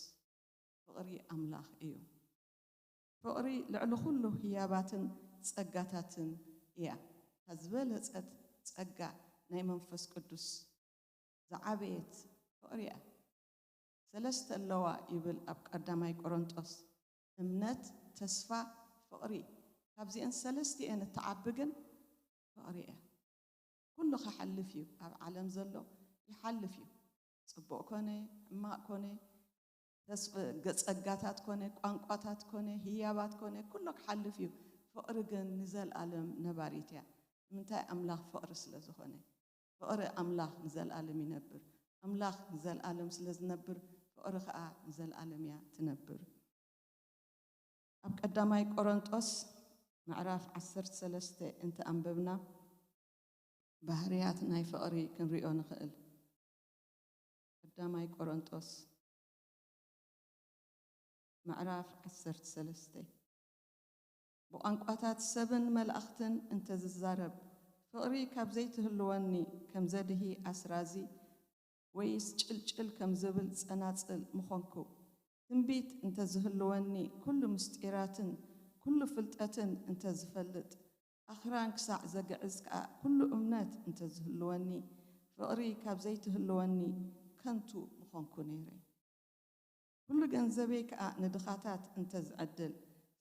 ፍቕሪ ኣምላኽ እዩ። ፍቕሪ ልዕሊ ኩሉ ህያባትን ጸጋታትን እያ። እታ ዝበለጸት ጸጋ ናይ መንፈስ ቅዱስ ዝዓበየት ፍቕሪ እያ። ሰለስተ ኣለዋ ይብል ኣብ ቀዳማይ ቆሮንጦስ፣ እምነት፣ ተስፋ፣ ፍቕሪ። ካብዚአን ሰለስቲአን እትዓቢ ግን ፍቕሪ እያ። ኩሉ ክሓልፍ እዩ፣ ኣብ ዓለም ዘሎ ይሓልፍ እዩ። ጽቡቕ ኮነ፣ ሕማቕ ኮነ፣ ተስ-፣ ገ-፣ ጸጋታት ኮነ፣ ቋንቋታት ኮነ፣ ህያባት ኮነ፣ ኩሉ ክሓልፍ እዩ። ፍቕሪ ግን ንዘልኣለም ነባሪት እያ። ንምንታይ? ኣምላኽ ፍቕሪ ስለ ዝኾነ። ፍቕሪ ኣምላኽ ንዘልኣለም ይነብር። ኣምላኽ ንዘልኣለም ስለ ዝነብር፣ ፍቕሪ ኸኣ ንዘልኣለም እያ ትነብር። ኣብ ቀዳማይ ቆሮንጦስ ምዕራፍ ዓሰርተ ሰለስተ እንተ ኣንበብና፣ ባህርያት ናይ ፍቕሪ ክንሪኦ ንኽእል። ቀዳማይ ቆሮንጦስ ምዕራፍ ዓሰርተ ሰለስተ። ብቋንቋታት ሰብን መላእኽትን እንተ ዝዛረብ፣ ፍቕሪ ካብ ዘይትህልወኒ፣ ከም ዘድሂ ኣስራዚ ወይስ ጭልጭል ከም ዝብል ጸናጽል ምኾንኩ። ትንቢት እንተ ዝህልወኒ፣ ኩሉ ምስጢራትን ኩሉ ፍልጠትን እንተ ዝፈልጥ፣ ኣኽራን ክሳዕ ዘግዕዝ ከኣ ኩሉ እምነት እንተ ዝህልወኒ፣ ፍቕሪ ካብ ዘይትህልወኒ፣ ከንቱ ምኾንኩ ነይረ። ኩሉ ገንዘበይ ከኣ ንድኻታት እንተ ዝዕድል፣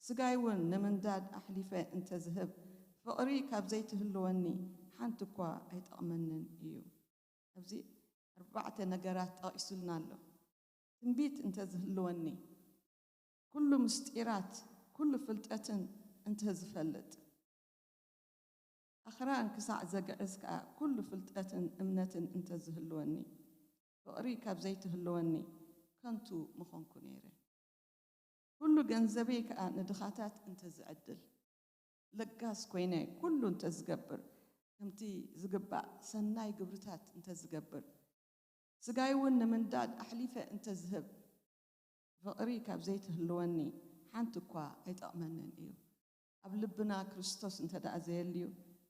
ስጋይ እውን ንምንዳድ ኣሕሊፈ እንተ ዝህብ፣ ፍቕሪ ካብ ዘይትህልወኒ፣ ሓንቲ እኳ ኣይጠቕመንን እዩ። ኣብዚ ኣርባዕተ ነገራት ጠቒሱልና ኣሎ። ትንቢት እንተ ዝህልወኒ፣ ኩሉ ምስጢራት፣ ኩሉ ፍልጠትን እንተ ዝፈልጥ፣ ኣኽራን ክሳዕ ዘግዕዝ ከኣ ኩሉ ፍልጠትን እምነትን እንተ ዝህልወኒ፣ ፍቕሪ ካብ ዘይትህልወኒ፣ ከንቱ ምኾንኩ ነይረ። ኩሉ ገንዘበይ ከኣ ንድኻታት እንተ ዝዕድል፣ ለጋስ ኮይነ ኩሉ እንተ ዝገብር፣ ከምቲ ዝግባእ ሰናይ ግብርታት እንተዝገብር፣ ስጋይ እውን ንምንዳድ ኣሕሊፈ እንተዝህብ፣ ፍቕሪ ካብ ዘይትህልወኒ ሓንቲ እኳ ኣይጠቕመንን እዩ። ኣብ ልብና ክርስቶስ እንተ ደኣ ዘየልዩ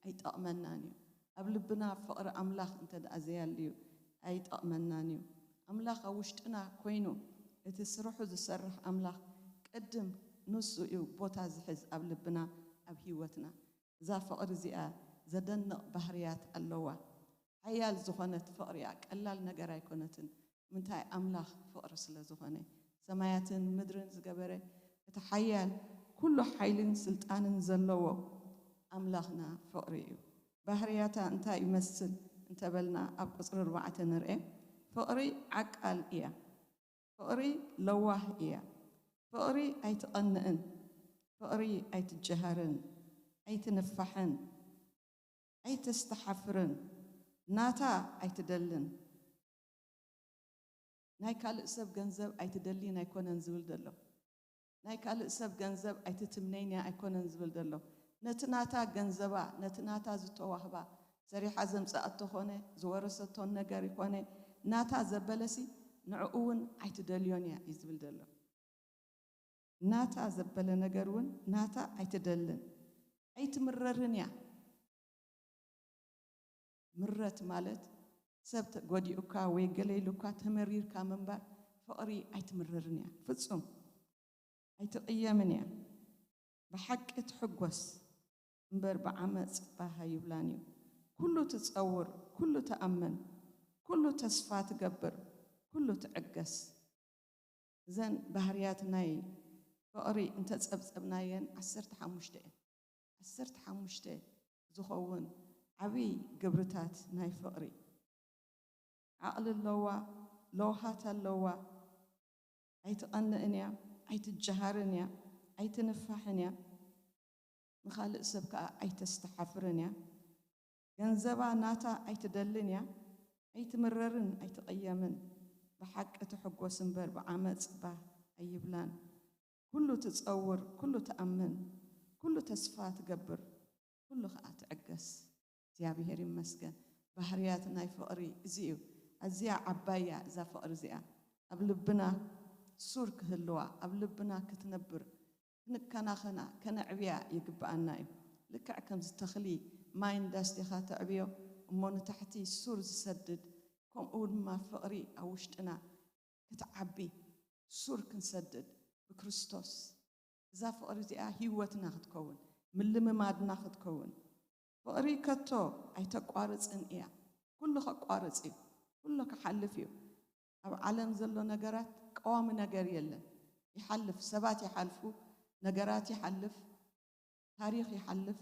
ኣይጠቕመናን እዩ። ኣብ ልብና ፍቕሪ ኣምላኽ እንተ ደኣ ዘየልዩ ኣይጠቕመናን እዩ። ኣምላኽ ኣብ ውሽጥና ኮይኑ እቲ ስርሑ ዝሰርሕ ኣምላኽ ቅድም ንሱ እዩ ቦታ ዝሕዝ ኣብ ልብና ኣብ ህይወትና። እዛ ፍቕሪ እዚኣ ዘደንቕ ባህርያት ኣለዋ። ሓያል ዝኾነት ፍቕሪ እያ፣ ቀላል ነገር ኣይኮነትን። ምንታይ ኣምላኽ ፍቕሪ ስለ ዝኾነ ሰማያትን ምድርን ዝገበረ እቲ ሓያል ኩሉ ሓይልን ስልጣንን ዘለዎ ኣምላኽና ፍቕሪ እዩ። ባህርያታ እንታይ ይመስል እንተበልና ኣብ ቁፅሪ ኣርባዕተ ንርኤ። ፍቕሪ ዓቃል እያ። ፍቕሪ ለዋህ እያ። ፍቕሪ ኣይትቐንእን። ፍቕሪ ኣይትጀሃርን፣ ኣይትንፋሕን፣ ኣይተስተሓፍርን፣ ናታ ኣይትደልን። ናይ ካልእ ሰብ ገንዘብ ኣይትደልን ኣይኮነን ዝብል ዘሎ። ናይ ካልእ ሰብ ገንዘብ ኣይትትምነይን እያ ኣይኮነን ዝብል ዘሎ። ነቲ ናታ ገንዘባ፣ ነቲ ናታ ዝተዋህባ፣ ሰሪሓ ዘምፀኣቶ ኾነ ዝወረሰቶን ነገር ይኾነ ናታ ዘበለሲ ንዕኡ እውን ኣይትደልዮን እያ እዩ ዝብል ዘሎ። ናታ ዘበለ ነገር እውን ናታ ኣይትደልን፣ ኣይትምረርን እያ። ምረት ማለት ሰብ ተ- ጎዲኡካ ወይ ገለ ኢሉካ ተመሪርካ ምንባር፣ ፍቕሪ ኣይትምረርን እያ ፍጹም። ኣይትቕየምን እያ። ብሓቂ ትሕጎስ እምበር ብዓመጽ ባህ ኣይብላን እዩ። ኩሉ ትጸውር፣ ኩሉ ትኣምን፣ ኩሉ ተስፋ ትገብር፣ ኩሉ ትዕገስ። እዘን ባህርያት ናይ ፍቕሪ እንተጸብጸብናየን ዓሰርተ ሓሙሽተ እየን። ዓሰርተ ሓሙሽተ ዝኸውን ዓብይ ግብርታት ናይ ፍቕሪ። ዓቕሊ ኣለዋ፣ ለውሃት ኣለዋ፣ ኣይትቐንእን እያ፣ ኣይትጀሃርን እያ፣ ኣይትንፋሕን እያ፣ ንኻልእ ሰብ ከኣ ኣይተስተሓፍርን እያ። ገንዘባ ናታ ኣይትደልን እያ፣ ኣይትምረርን ኣይትቕየምን። ብሓቂ ትሕጎስ እምበር ብዓመጽ ባህ ኣይብላን። ኩሉ ትጸውር፣ ኩሉ ትኣምን፣ ኩሉ ተስፋ ትገብር፣ ኩሉ ኸኣ ትዕገስ። እግዚኣብሔር ይመስገን። ባህርያት ናይ ፍቕሪ እዚ እዩ። ኣዝያ ዓባይ እያ እዛ ፍቕሪ እዚኣ። ኣብ ልብና ሱር ክህልዋ፣ ኣብ ልብና ክትነብር፣ ክንከናኸና፣ ከነዕብያ ይግብኣና እዩ። ልክዕ ከምዚ ተኽሊ ማይ እንዳስቲኻ ተዕብዮ እሞ ንታሕቲ ሱር ዝሰድድ፣ ከምኡ ድማ ፍቕሪ ኣብ ውሽጥና ክትዓቢ ሱር ክንሰድድ ብክርስቶስ። እዛ ፍቕሪ እዚኣ ህይወትና ክትከውን፣ ምልምማድና ክትከውን። ፍቕሪ ከቶ ኣይተቋርጽን እያ። ኩሉ ከቋርጽ እዩ። ኩሉ ክሓልፍ እዩ። ኣብ ዓለም ዘሎ ነገራት ቀዋሚ ነገር የለን። ይሓልፍ፣ ሰባት ይሓልፉ፣ ነገራት ይሓልፍ፣ ታሪኽ ይሓልፍ።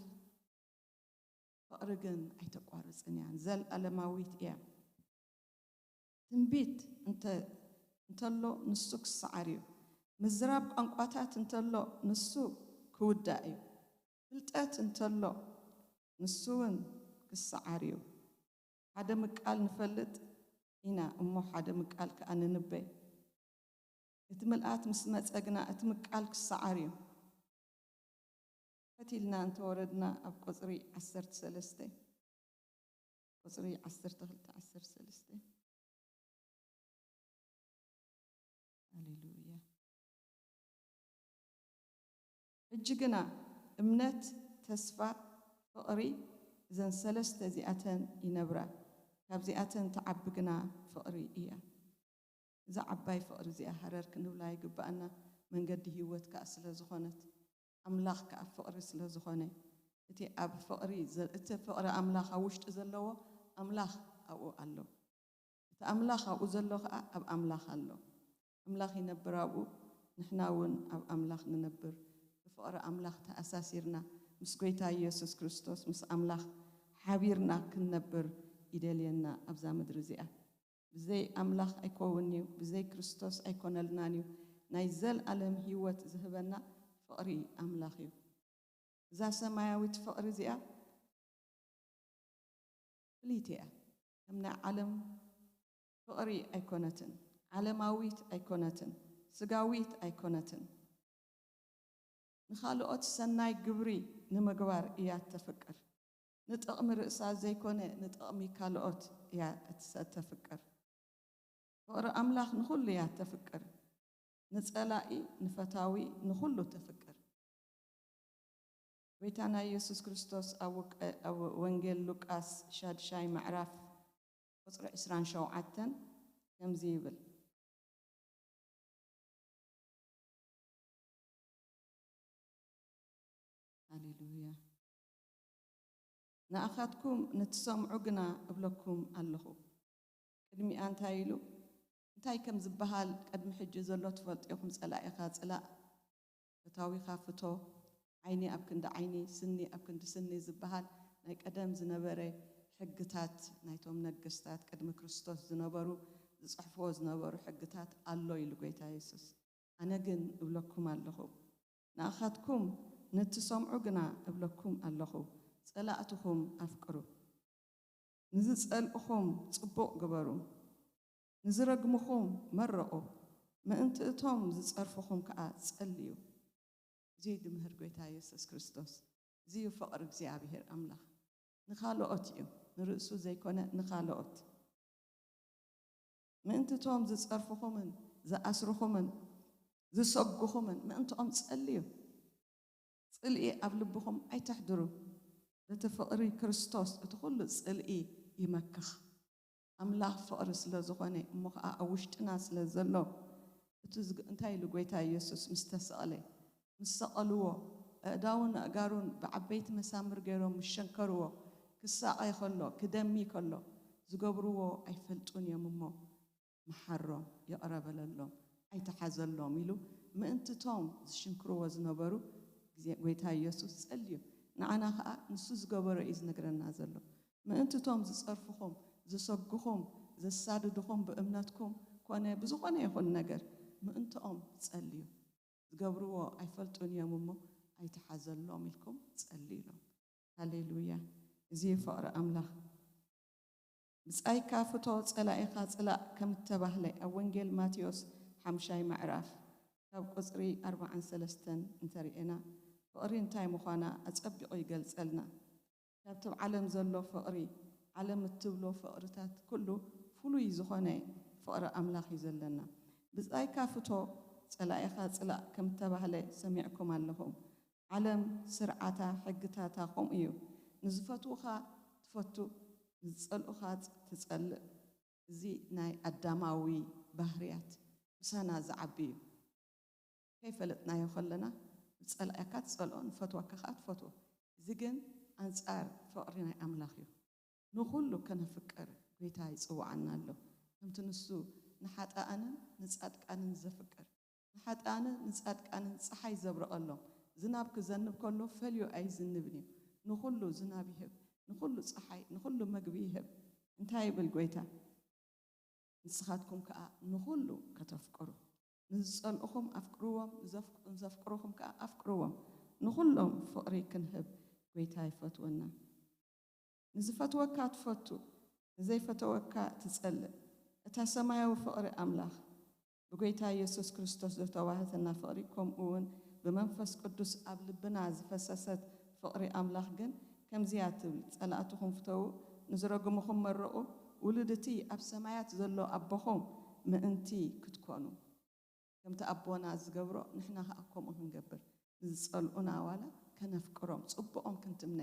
ፍቕሪ ግን ኣይተቋርጽን እያ፣ ዘለኣለማዊት እያ። ትንቢት እንተ እንተሎ ንሱ ክሰዓር እዩ። ምዝራብ ቋንቋታት እንተሎ ንሱ ክውዳእ እዩ። ፍልጠት እንተሎ ንሱ እውን ክሰዓር እዩ። ሓደ ምቃል ንፈልጥ ኢና እሞ ሓደ ምቃል ከኣ ንንበ። እቲ ምልኣት ምስ መጸ ግና እቲ ምቃል ክሰዓር እዩ። ፈት ኢልና እንተወረድና ኣብ ቁጽሪ ዓሰርተ ሰለስተ፣ ቁጽሪ ዓሰርተ ክልተ፣ ዓሰርተ ሰለስተ። ሃሌሉያ። ሕጂ ግና እምነት፣ ተስፋ፣ ፍቕሪ፣ እዘን ሰለስተ እዚኣተን ይነብራ። ካብዚኣተን ትዓቢ ግና ፍቕሪ እያ። እዛ ዓባይ ፍቕሪ እዚኣ ሃረር ክንብላ ይግብኣና፣ መንገዲ ህይወት ከኣ ስለ ዝኾነት፣ ኣምላኽ ከኣ ፍቕሪ ስለ ዝኾነ፣ እቲ ኣብ ፍቕሪ ዘ- እቲ ፍቕሪ ኣምላኽ ኣብ ውሽጢ ዘለዎ ኣምላኽ ኣብኡ ኣሎ። እቲ ኣምላኽ ኣብኡ ዘሎ ከኣ ኣብ ኣምላኽ ኣሎ። ኣምላኽ ይነብር ኣብኡ፣ ንሕና እውን ኣብ ኣምላኽ ንነብር። ብፍቕሪ ኣምላኽ ተኣሳሲርና ምስ ጎይታ ኢየሱስ ክርስቶስ ምስ ኣምላኽ ሓቢርና ክንነብር ይደልየና ኣብዛ ምድሪ እዚኣ። ብዘይ ኣምላኽ ኣይከውንን'ዩ፣ ብዘይ ክርስቶስ ኣይኮነልናን'ዩ። ናይ ዘልኣለም ህይወት ዝህበና ፍቕሪ ኣምላኽ እዩ። እዛ ሰማያዊት ፍቕሪ እዚኣ ፍልይቲ እያ። ከም ናይ ዓለም ፍቕሪ ኣይኮነትን፣ ዓለማዊት ኣይኮነትን፣ ስጋዊት ኣይኮነትን። ንኻልኦት ሰናይ ግብሪ ንምግባር እያ እተፍቅር። ንጥቕሚ ርእሳ ዘይኮነ ንጥቕሚ ካልኦት እያ እትሰ-፣ ተፍቅር። ፍቕሪ ኣምላኽ ንኹሉ እያ ተፍቅር። ንጸላኢ፣ ንፈታዊ፣ ንኹሉ ተፍቅር። ጎይታና ኢየሱስ ክርስቶስ ኣብ ውቀ-፣ ኣብ ወንጌል ሉቃስ ሻድሻይ ምዕራፍ ቁጽሪ ዕስራን ሸውዓተን ከምዚ ይብል። ሃሌሉያ። ንኣኻትኩም ንትሰምዑ ግና እብለኩም ኣለኹ። ቅድሚኣ እንታይ ኢሉ? እንታይ ከም ዝበሃል ቅድሚ ሕጂ ዘሎ ትፈልጡ ኢኹም። ጸላኢኻ ጽላእ፣ ፈታዊኻ ፍቶ፣ ዓይኒ ኣብ ክንዲ ዓይኒ፣ ስኒ ኣብ ክንዲ ስኒ ዝበሃል ናይ ቀደም ዝነበረ ሕግታት ናይቶም ነገስታት ቅድሚ ክርስቶስ ዝነበሩ ዝጽሕፍዎ ዝነበሩ ሕግታት ኣሎ ኢሉ ጎይታ የሱስ። ኣነ ግን እብለኩም ኣለኹ፣ ንኣኻትኩም ንትሰምዑ ግና እብለኩም ኣለኹ፣ ጸላእትኹም ኣፍቅሩ፣ ንዝጸልእኹም ጽቡቕ ግበሩ፣ ንዝረግምኹም መርቑ፣ ምእንቲ እቶም ዝጸርፍኹም ከኣ ጸልዩ። እዚ እዩ ድምህር ጎይታ የሱስ ክርስቶስ። እዚ እዩ ፍቕሪ እግዚኣብሔር ኣምላኽ። ንኻልኦት እዩ፣ ንርእሱ ዘይኮነ ንኻልኦት። ምእንቲ እቶም ዝጸርፍኹምን ዝኣስርኹምን ዝሰጉኹምን ምእንትኦም ጸልዩ። ጽልኢ ኣብ ልብኹም ኣይተሕድሩ። በቲ ፍቕሪ ክርስቶስ እቲ ኹሉ ጽልኢ ይመክኽ። ኣምላኽ ፍቕሪ ስለ ዝኾነ፣ እሞ ኸዓ ኣብ ውሽጥና ስለ ዘሎ፣ እቲ ዝግ-፣ እንታይ ኢሉ ጎይታ ኢየሱስ ምስ ተሰቕለ? ምስ ሰቐልዎ፣ ኣእዳውን ኣእጋሩን ብዓበይቲ መሳምር ገይሮም ምስ ሸንከርዎ፣ ክሳቐ ከሎ፣ ክደሚ ከሎ፣ ዝገብርዎ ኣይፈልጡን እዮም እሞ፣ መሓሮም፣ ይቕረ በለሎም፣ ኣይትሓዘሎም ኢሉ ምእንቲ እቶም ዝሽንክርዎ ዝነበሩ ግዜ ጎይታ ኢየሱስ ጸልዩ። ንዓና ኸኣ ንሱ ዝገበሮ እዩ ዝነግረና ዘሎ። ምእንቲ እቶም ዝጸርፍኹም፣ ዝሰጉኹም፣ ዘሳድድኹም ብእምነትኩም ኮነ ብዝኾነ ይኹን ነገር ምእንትኦም ጸልዩ። ዝገብርዎ ኣይፈልጡን እዮም እሞ ኣይትሓዘሎም ኢልኩም ጸልዩ ኢሎም። ሃሌሉያ! እዚ እዩ ፍቕሪ ኣምላኽ። ብጻይካ ፍቶ ጸላኢኻ ጽላእ ከም እተባህለ ኣብ ወንጌል ማቴዎስ ሓምሻይ ምዕራፍ ካብ ቁጽሪ ኣርባዓን ሰለስተን እንተርኤና ፍቕሪ እንታይ ምዃና ኣጸቢቑ ይገልጸልና። ካብቲ ኣብ ዓለም ዘሎ ፍቕሪ፣ ዓለም እትብሎ ፍቕርታት ኩሉ ፍሉይ ዝኾነ ፍቕሪ ኣምላኽ እዩ ዘለና። ብጻይካ ፍቶ ጸላኢኻ ጽላእ ከም እተባህለ ሰሚዕኩም ኣለኹም። ዓለም ስርዓታ ሕግታታ ከምኡ እዩ። ንዝፈትዉኻ ትፈቱ፣ ንዝጸልኡኻ ትጸልእ። እዚ ናይ ኣዳማዊ ባህርያት ምሳና ዝዓቢ እዩ። ከይፈለጥናዮ ከለና ንጸልኣካ ትጸልኦ፣ ንፈትወካ ከኣ ትፈትዎ። እዚ ግን ኣንጻር ፍቕሪ ናይ ኣምላኽ እዩ። ንኹሉ ከነፍቅር ጎይታ ይጽውዓና ኣሎ። ከምቲ ንሱ ንሓጥኣንን ንጻድቃንን ዘፍቅር፣ ንሓጥኣንን ንጻድቃንን ጸሓይ ዘብርቐሎም፣ ዝናብ ክዘንብ ከሎ ፈልዩ ኣይዝንብን እዩ። ንኹሉ ዝናብ ይህብ፣ ንኹሉ ጸሓይ፣ ንኹሉ መግቢ ይህብ። እንታይ ይብል ጎይታ? ንስኻትኩም ከኣ ንኹሉ ከተፍቅሩ፣ ንዝጸልኡኹም ኣፍቅርዎም፣ ንዘፍ-፣ ንዘፍቅሩኹም ከኣ ኣፍቅርዎም። ንኹሎም ፍቕሪ ክንህብ ጎይታ ይፈትወና። ንዝፈትወካ ትፈቱ፣ ንዘይፈተወካ ትጸልእ። እታ ሰማያዊ ፍቕሪ ኣምላኽ፣ ብጎይታ ኢየሱስ ክርስቶስ ዘተዋህተና ፍቕሪ፣ ከምኡ እውን ብመንፈስ ቅዱስ ኣብ ልብና ዝፈሰሰት ፍቕሪ ኣምላኽ ግን ከምዚያ ትብል፣ "ጸላእትኹም ፍተዉ፣ ንዝረግሙኹም መርቑ፣ ውሉድ እቲ ኣብ ሰማያት ዘሎ ኣቦኹም ምእንቲ ክትኮኑ።" ከምቲ ኣቦና ዝገብሮ ንሕና ኸኣ ከምኡ ክንገብር፣ ንዝጸልኡና ዋላ ከነፍቅሮም፣ ጽቡቖም ክንትምነ፣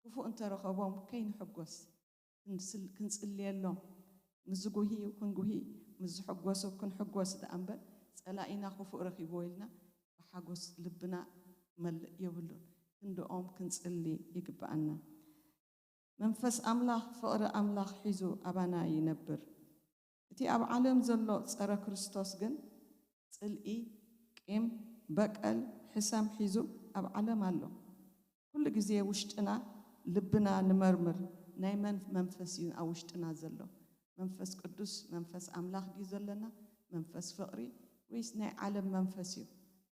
ክፉእ እንተረኸቦም ከይንሕጎስ ክንስል-፣ ክንጽልየሎም፣ ምስ ዝጉህዩ ክንጉሂ፣ ምስ ዝሕጎሱ ክንሕጎስ ደኣ እምበር፣ ጸላኢና ክፉእ ረኺብዎ ኢልና ብሓጎስ ልብና ክመልእ የብሉን። ክንድኦም ክንጽሊ ይግብኣና። መንፈስ ኣምላኽ ፍቕሪ ኣምላኽ ሒዙ ኣባና ይነብር። እቲ ኣብ ዓለም ዘሎ ጸረ ክርስቶስ ግን ጽልኢ፣ ቂም፣ በቀል፣ ሕሰም ሒዙ ኣብ ዓለም ኣሎ። ኩሉ ግዜ ውሽጥና፣ ልብና ንመርምር። ናይ መን መንፈስ እዩ ኣብ ውሽጥና ዘሎ? መንፈስ ቅዱስ፣ መንፈስ ኣምላኽ ድዩ ዘለና? መንፈስ ፍቕሪ ወይስ ናይ ዓለም መንፈስ እዩ?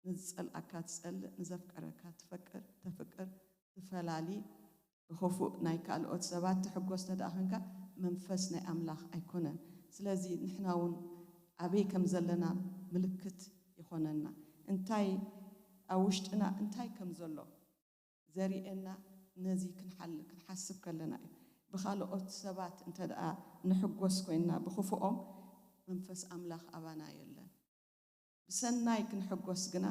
ንዝጸልኣካ ትጸልእ፣ ንዘፍቀረካ ትፈቅር፣ ተፍቅር፣ ትፈላሊ፣ ብኽፉእ ናይ ካልኦት ሰባት ትሕጎስ እንተ ደኣ ኾንካ፣ መንፈስ ናይ ኣምላኽ ኣይኮነን። ስለዚ ንሕና እውን ኣበይ ከም ዘለና ምልክት ይኾነና። እንታይ ኣብ ውሽጥና እንታይ ከም ዘሎ ዘርእየና ነዚ ክንሓል-፣ ክንሓስብ ከለና እዩ። ብኻልኦት ሰባት እንተ ደኣ ንሕጎስ ኮይንና ብኽፉኦም፣ መንፈስ ኣምላኽ ኣባና የለን። ብሰናይ ክንሕጎስ ግና፣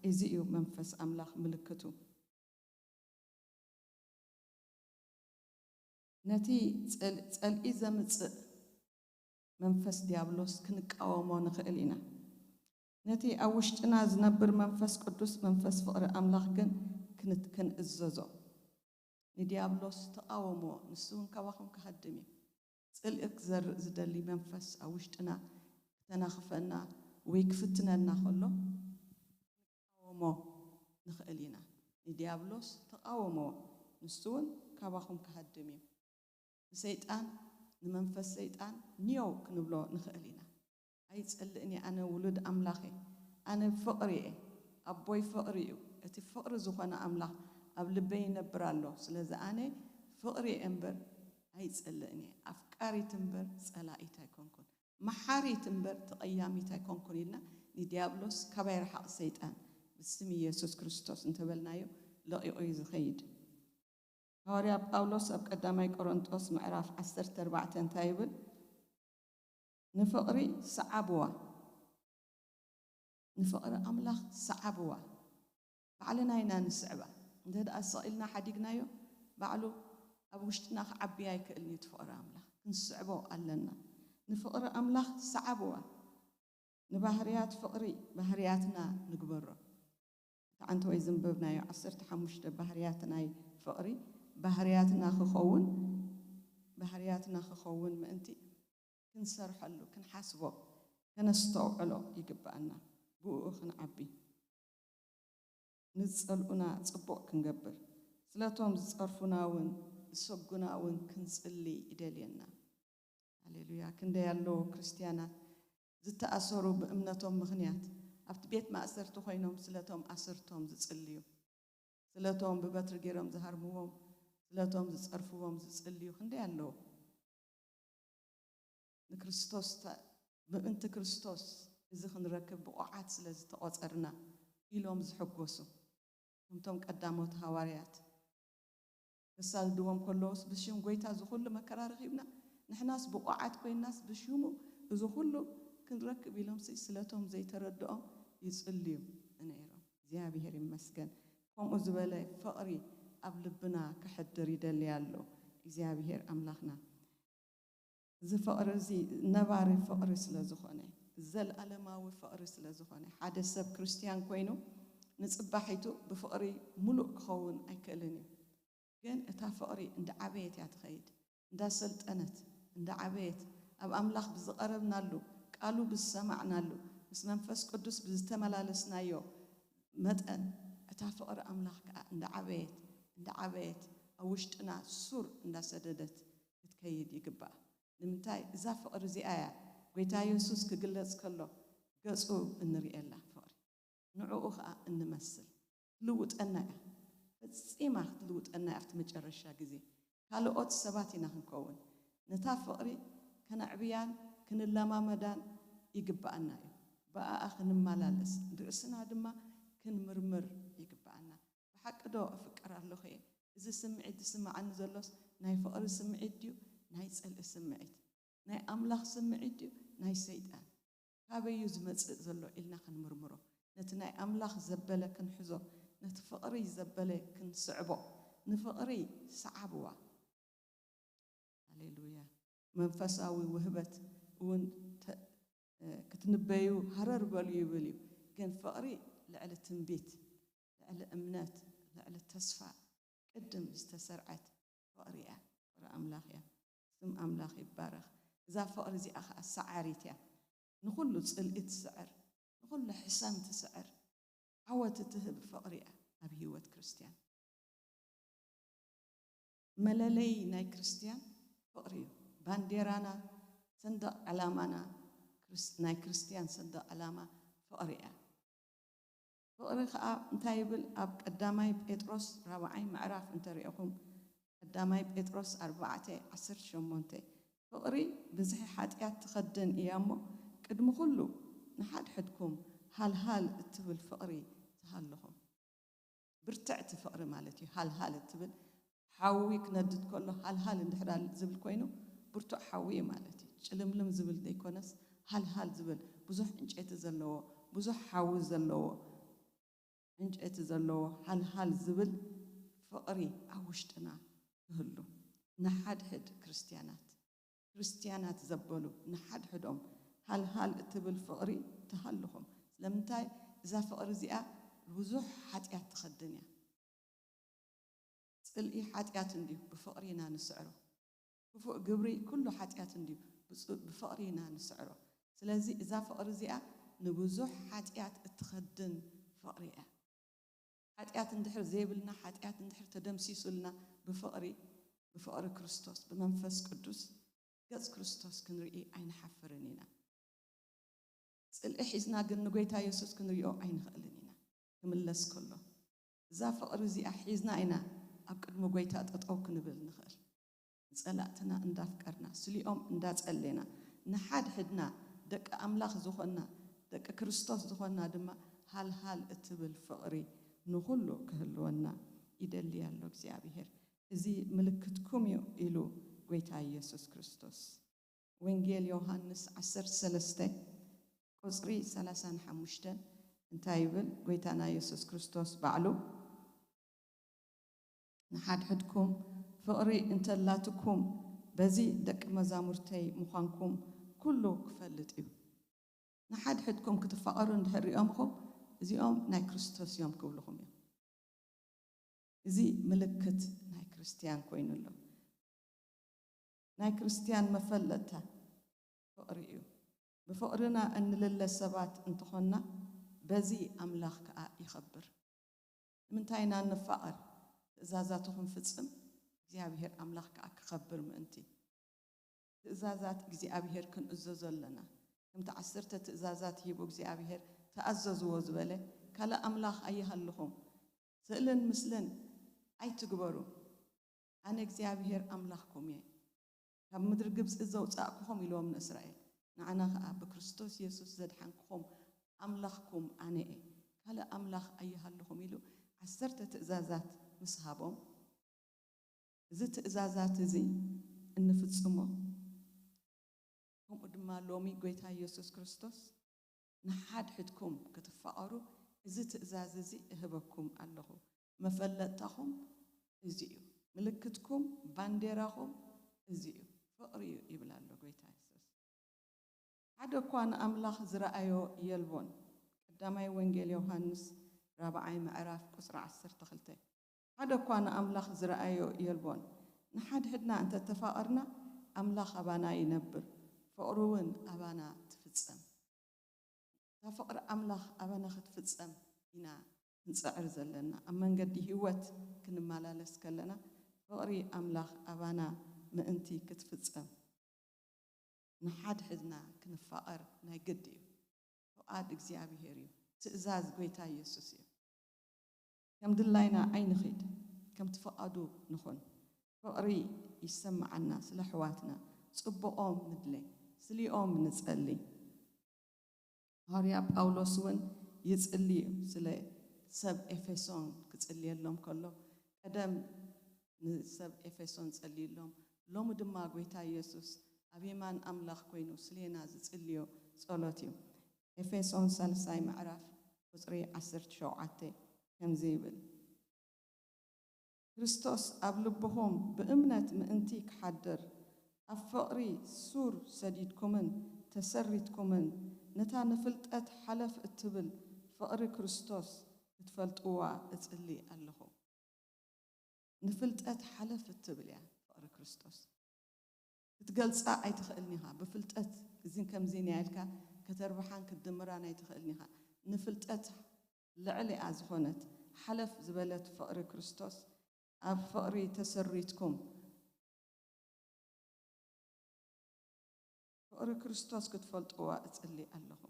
እዚ እዩ መንፈስ ኣምላኽ ምልክቱ። ነቲ ጸል-፣ ጸልኢ ዘምጽእ መንፈስ ዲያብሎስ ክንቃወሞ ንኽእል ኢና። ነቲ ኣብ ውሽጥና ዝነብር መንፈስ ቅዱስ፣ መንፈስ ፍቕሪ ኣምላኽ ግን ክን-፣ ክንእዘዞ። ንዲያብሎስ ተቓወሞ፣ ንሱ እውን ካባኹም ክሃድም እዩ። ጽልኢ ክዘርእ ዝደሊ መንፈስ ኣብ ውሽጥና ክተናኽፈና ወይ ክፍትነና ከሎ፣ ክንቃወሞ ንኽእል ኢና። ንዲያብሎስ ተቓወሞ፣ ንሱ እውን ካባኹም ክሃድም እዩ። ንሰይጣን፣ ንመንፈስ ሰይጣን ኒዮው ክንብሎ ንኽእል ኢና። ኣይጸልእን እየ፣ ኣነ ውሉድ ኣምላኽ እየ፣ ኣነ ፍቕሪ እየ፣ ኣቦይ ፍቕሪ እዩ፣ እቲ ፍቕሪ ዝኾነ ኣምላኽ ኣብ ልበይ ይነብር ኣሎ። ስለዚ ኣነ ፍቕሪ እየ እምበር ኣይጸልእን እየ፣ ኣፍቃሪት እምበር ጸላኢት ኣይኮንኩን፣ መሓሪት እምበር ተቐያሚት ኣይኮንኩን ኢልና ንዲያብሎስ ካባይ ርሓቕ ሰይጣን ብስም ኢየሱስ ክርስቶስ እንተበልናዮ ለቒቑ እዩ ዝኸይድ። ሃዋርያ ጳውሎስ ኣብ ቀዳማይ ቆሮንጦስ ምዕራፍ ዓሰርተ ኣርባዕተ እንታይ ይብል? "ንፍቕሪ ሰዓብዋ፣ ንፍቕሪ ኣምላኽ ሰዓብዋ፣ ባዕልና ኢና ንስዕባ። እንተ ደኣ ስቕ ኢልና ሓዲግናዮ፣ ባዕሉ ኣብ ውሽጥና ክዓቢ ኣይክእልን እዩ እቲ ፍቕሪ ኣምላኽ። ክንስዕቦ ኣለና። ንፍቕሪ ኣምላኽ ሰዓብዋ፣ ንባህርያት ፍቕሪ ባህርያትና ንግበሮ።" እቲ ዓንተወይ ዝንበብናዮ ዓሰርተ ሓሙሽተ ባህርያት ናይ ፍቕሪ ባህርያትና ክኸውን፣ ባህርያትና ክኸውን ምእንቲ ክንሰርሐሉ፣ ክንሓስቦ፣ ከነስተውዕሎ ይግብኣና። ብእኡ ክንዓቢ፣ ንዝጸልኡና ጽቡቕ ክንገብር፣ ስለቶም ዝጸርፉና እውን ዝሰጉና እውን ክንጽሊ ይደልየና። ሃሌሉያ! ክንደይ ኣለዉ ክርስትያናት ዝተኣሰሩ ብእምነቶም ምኽንያት፣ ኣብቲ ቤት ማእሰርቲ ኮይኖም ስለቶም ኣሰርቶም ዝጽልዩ፣ ስለቶም ብበትሪ ገይሮም ዝሃርምዎም፣ ስለቶም ዝጸርፍዎም ዝጽልዩ ክንደይ ኣለዉ። ንክርስቶስ ተ-፣ ምእንቲ ክርስቶስ እዚ ክንረክብ ብቑዓት ስለ ዝተቖጸርና ኢሎም ዝሕጎሱ፣ ከምቶም ቀዳሞት ሃዋርያት ከሳድድዎም ከለዉስ፣ "ብሽም ጎይታ እዚ ኩሉ መከራ ረኺብና፣ ንሕናስ ብቑዓት ኮይንናስ ብሽሙ እዚ ኩሉ ክንረክብ?" ኢሎምሲ ስለቶም ዘይተረድኦም ይጽልዩ ነይሮም። እግዚኣብሔር ይመስገን። ከምኡ ዝበለ ፍቕሪ ኣብ ልብና ከሕድር ይደሊ ኣሎ እግዚኣብሔር ኣምላኽና። እዚ ፍቕሪ እዚ ነባሪ ፍቕሪ ስለ ዝኾነ፣ ዘለኣለማዊ ፍቕሪ ስለ ዝኾነ፣ ሓደ ሰብ ክርስትያን ኮይኑ ንጽባሒቱ ብፍቕሪ ምሉእ ክኸውን ኣይክእልን እዩ። ግን እታ ፍቕሪ እንዳዓበየት እያ ትኸይድ። እንዳሰልጠነት፣ እንዳዓበየት፣ ኣብ ኣምላኽ ብዝቐረብናሉ፣ ቃሉ ብዝሰማዕናሉ፣ ምስ መንፈስ ቅዱስ ብዝተመላለስናዮ መጠን፣ እታ ፍቕሪ ኣምላኽ ከኣ እንዳዓበየት፣ እንዳዓበየት፣ ኣብ ውሽጥና ሱር እንዳሰደደት ክትከይድ ይግባእ። ንምንታይ? እዛ ፍቕሪ እዚኣ እያ ጎይታ የሱስ ክግለጽ ከሎ ገጹ እንርእየላ ፍቕሪ። ንዕኡ ኸኣ እንመስል። ትልውጠና እያ። ፈጺማ ክትልውጠና እያ ኣብቲ መጨረሻ ግዜ። ካልኦት ሰባት ኢና ክንከውን። ነታ ፍቕሪ ከነዕብያን ክንለማመዳን ይግብኣና እዩ። ብኣኣ ክንመላለስ፣ ርእስና ድማ ክንምርምር ይግብኣና። ብሓቂ ዶ እፍቅር ኣለኹ እየ? እዚ ስምዒት ዝስምዓኒ ዘሎስ ናይ ፍቕሪ ስምዒት ድዩ ናይ ጽልኢ ስምዒት? ናይ ኣምላኽ ስምዒት ድዩ ናይ ሰይጣን? ካበይ እዩ ዝመጽእ ዘሎ ኢልና ክንምርምሮ። ነቲ ናይ ኣምላኽ ዘበለ ክንሕዞ፣ ነቲ ፍቕሪ ዘበለ ክንስዕቦ፣ ንፍቕሪ ሰዓብዋ። ሃሌሉያ። መንፈሳዊ ውህበት እውን ተ-፣ እ፣ ክትንበዩ ሃረር በሉ ይብል እዩ። ግን ፍቕሪ ልዕሊ ትንቢት፣ ልዕሊ እምነት፣ ልዕሊ ተስፋ ቅድም ዝተሰርዐት ፍቕሪ እያ። ፍቕሪ ኣምላኽ እያ። ስም ኣምላኽ ይባረኽ። እዛ ፍቕሪ እዚኣ ኸኣ ሰዓሪት እያ። ንኹሉ ጽልኢ ትስዕር፣ ንኹሉ ሕሰም ትስዕር፣ ዓወት እትህብ ፍቕሪ እያ ኣብ ህይወት ክርስትያን። መለለይ ናይ ክርስትያን ፍቕሪ እዩ። ባንዴራና፣ ሰንደቕ ዕላማና፣ ክርስ-፣ ናይ ክርስትያን ሰንደቕ ዕላማ ፍቕሪ እያ። ፍቕሪ ኸኣ እንታይ ይብል? ኣብ ቀዳማይ ጴጥሮስ ራብዓይ ምዕራፍ እንተሪእኹም፣ ቀዳማይ ጴጥሮስ ኣርባዕተ ዓሰርተ ሸሞንተ፣ "ፍቕሪ ብዝሒ ሓጢኣት ትኸድን እያ እሞ፣ ቅድሚ ኹሉ ንሓድሕድኩም ሃልሃል እትብል ፍቕሪ ትሃልኹም።" ብርትዕቲ ፍቕሪ ማለት እዩ። ሃልሃል እትብል ሓዊ ክነድድ ከሎ ሃልሃል እንድሕር ዝብል ኮይኑ፣ ብርቱዕ ሓዊ እዩ ማለት እዩ። ጭልምልም ዝብል ዘይኮነስ፣ ሃልሃል ዝብል፣ ብዙሕ ዕንጨይቲ ዘለዎ፣ ብዙሕ ሓዊ ዘለዎ፣ ዕንጨይቲ ዘለዎ ሃልሃል ዝብል ፍቕሪ ኣብ ውሽጥና ክህሉ፣ ንሓድሕድ ክርስትያናት፣ ክርስትያናት ዘበሉ ንሓድሕዶም ሃልሃል እትብል ፍቕሪ ትሃልኹም። ስለምንታይ? እዛ ፍቕሪ እዚኣ ብዙሕ ሓጢኣት ትኸድን እያ። ጽልኢ ሓጢኣት እንድዩ፣ ብፍቕሪ ኢና ንስዕሮ። ክፉእ ግብሪ ኩሉ ሓጢኣት እንድዩ፣ ብጽ-፣ ብፍቕሪ ኢና ንስዕሮ። ስለዚ እዛ ፍቕሪ እዚኣ ንብዙሕ ሓጢኣት እትኸድን ፍቕሪ እያ። ሓጢኣት እንድሕር ዘይብልና፣ ሓጢኣት እንድሕር ተደምሲሱልና፣ ብፍቕሪ፣ ብፍቕሪ ክርስቶስ፣ ብመንፈስ ቅዱስ ገጽ ክርስቶስ ክንርኢ ኣይንሓፍርን ኢና። ጽልኢ ሒዝና ግን ንጎይታ የሱስ ክንሪኦ ኣይንኽእልን ኢና። ክምለስ ከሎ፣ እዛ ፍቕሪ እዚኣ ሒዝና ኢና ኣብ ቅድሚ ጎይታ ጠጠው ክንብል ንኽእል። ንጸላእትና እንዳፍቀርና፣ ስሊኦም እንዳጸሌና፣ ንሓድሕድና ደቂ ኣምላኽ ዝኾንና፣ ደቂ ክርስቶስ ዝኾንና ድማ ሃልሃል እትብል ፍቕሪ ንኹሉ ክህልወና ይደሊ ኣሎ እግዚኣብሔር። እዚ ምልክትኩም እዩ ኢሉ ጎይታ ኢየሱስ ክርስቶስ። ወንጌል ዮሃንስ ዓሰርተ ሰለስተ ቁጽሪ ሰላሳን ሓሙሽተን እንታይ ይብል? ጎይታና የሱስ ክርስቶስ ባዕሉ፣ "ንሓድሕድኩም ፍቕሪ እንተላትኩም፣ በዚ ደቂ መዛሙርተይ ምዃንኩም ኩሉ ክፈልጥ እዩ። ንሓድሕድኩም ክትፋቐሩ እንድሕር ሪኦምኹም፣ እዚኦም ናይ ክርስቶስ እዮም" ክብልኹም እዮም። እዚ ምልክት ናይ ክርስትያን ኮይኑ ኣሎ። ናይ ክርስትያን መፈለጥታ ፍቕሪ እዩ። ብፍቕርና እንልለ ሰባት እንተኾንና፣ በዚ ኣምላኽ ከኣ ይኸብር። ንምንታይ ኢና እንፋቐር? ትእዛዛቱ ክንፍጽም፣ እግዚኣብሔር ኣምላኽ ከኣ ክኸብር ምእንቲ። ትእዛዛት እግዚኣብሔር ክንእዘዞ ኣለና። ከምቲ ዓሰርተ ትእዛዛት ሂቡ እግዚኣብሔር፣ "ተኣዘዝዎ" ዝበለ፣ "ካልእ ኣምላኽ ኣይሃልኹም፣ ስእልን ምስልን ኣይትግበሩ፣ ኣነ እግዚኣብሔር ኣምላኽኩም እየ፣ ካብ ምድሪ ግብጺ ዘውጻእኩኹም" ኢልዎም ንእስራኤል። ንዓና ኸኣ፣ "ብክርስቶስ የሱስ ዘድሓንኩኹም ኣምላኽኩም ኣነ እየ፣ ካልእ ኣምላኽ ኣይሃልኹም" ኢሉ ዓሰርተ ትእዛዛት ምስ ሃቦም፣ እዚ ትእዛዛት እዚ እንፍጽሞ፣ ከምኡ ድማ ሎሚ ጎይታ ኢየሱስ ክርስቶስ፣ "ንሓድሕድኩም ክትፋቐሩ እዚ ትእዛዝ እዚ እህበኩም ኣለኹ፣ መፈለጥታኹም እዚ እዩ፣ ምልክትኩም፣ ባንዴራኹም እዚ እዩ፣ ፍቕሪ እዩ" ይብል ኣሎ ጎይታ የሱስ። "ሓደ እኳ ንኣምላኽ ዝረኣዮ የልቦን።" ቀዳማይ ወንጌል ዮሃንስ ራብዓይ ምዕራፍ ቁጽሪ ዓሰርተ ክልተ። "ሓደ እኳ ንኣምላኽ ዝረኣዮ የልቦን። ንሓድሕድና እንተተፋቐርና፣ ኣምላኽ ኣባና ይነብር፣ ፍቕሩ እውን ኣባና ትፍጸም።" እታ ፍቕሪ ኣምላኽ ኣባና ክትፍጸም ኢና ክንጽዕር ዘለና። ኣብ መንገዲ ህይወት ክንመላለስ ከለና፣ ፍቕሪ ኣምላኽ ኣባና ምእንቲ ክትፍጸም፣ ንሓድሕድና ክንፋቐር ናይ ግድ እዩ። ፍቓድ እግዚኣብሔር እዩ። ትእዛዝ ጎይታ ኢየሱስ እዩ። ከም ድላይና ኣይንኺድ፣ ከምቲ ፍቓዱ ንኹን። ፍቕሪ ይሰምዓና ስለ ኣሕዋትና፣ ጽቡቖም ንድለ፣ ስሊኦም ንጸሊ። ሃዋርያ ጳውሎስ እውን ይጽሊ እዩ፣ ስለ ሰብ ኤፌሶን ክጽልየሎም ከሎ፣ ቀደም ንሰብ ኤፌሶን ጸልዩሎም፣ ሎሚ ድማ ጎይታ ኢየሱስ ኣብ የማን ኣምላኽ ኮይኑ ስሌና ዝጽልዮ ጸሎት እዩ። ኤፌሶን ሳልሳይ ምዕራፍ ቁጽሪ ዓሰርተ ሸውዓተ ከምዚ ይብል፣ "ክርስቶስ ኣብ ልብኹም ብእምነት ምእንቲ ክሓድር፣ ኣብ ፍቕሪ ሱር ሰዲድኩምን ተሰሪትኩምን፣ ነታ ንፍልጠት ሓለፍ እትብል ፍቕሪ ክርስቶስ ክትፈልጥዋ እጽሊ ኣለኹ።" ንፍልጠት ሓለፍ እትብል እያ ፍቕሪ ክርስቶስ። ክትገልጻ ኣይትኽእልን ኢኻ። ብፍልጠት እዚን ከምዚን እያ ኢልካ ከተርብሓን ክትድምራን ኣይትኽእልን ኢኻ። ንፍልጠት ልዕሊኣ ዝኾነት ሓለፍ ዝበለት ፍቕሪ ክርስቶስ፣ ኣብ ፍቕሪ ተሰሪትኩም፣ ፍቕሪ ክርስቶስ ክትፈልጥዋ እጽሊ ኣለኹ።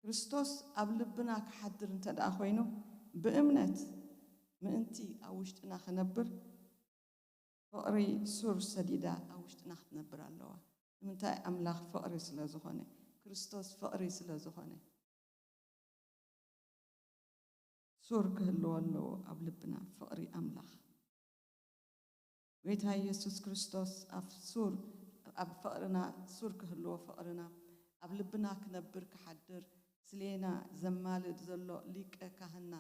ክርስቶስ ኣብ ልብና ክሓድር እንተ ደኣ ኮይኑ፣ ብእምነት ምእንቲ ኣብ ውሽጥና ክነብር፣ ፍቕሪ ሱር ሰዲዳ ኣብ ውሽጥና ክትነብር ኣለዋ። ንምንታይ? ኣምላኽ ፍቕሪ ስለ ዝኾነ፣ ክርስቶስ ፍቕሪ ስለ ዝኾነ። ሱር ክህልዎ ኣለዎ ኣብ ልብና ፍቕሪ ኣምላኽ። ጎይታ ኢየሱስ ክርስቶስ ኣብ ሱር ኣብ ፍቕርና ሱር ክህልዎ ፍቕርና ኣብ ልብና ክነብር ክሓድር ስሌና ዘማልድ ዘሎ ሊቀ ካህንና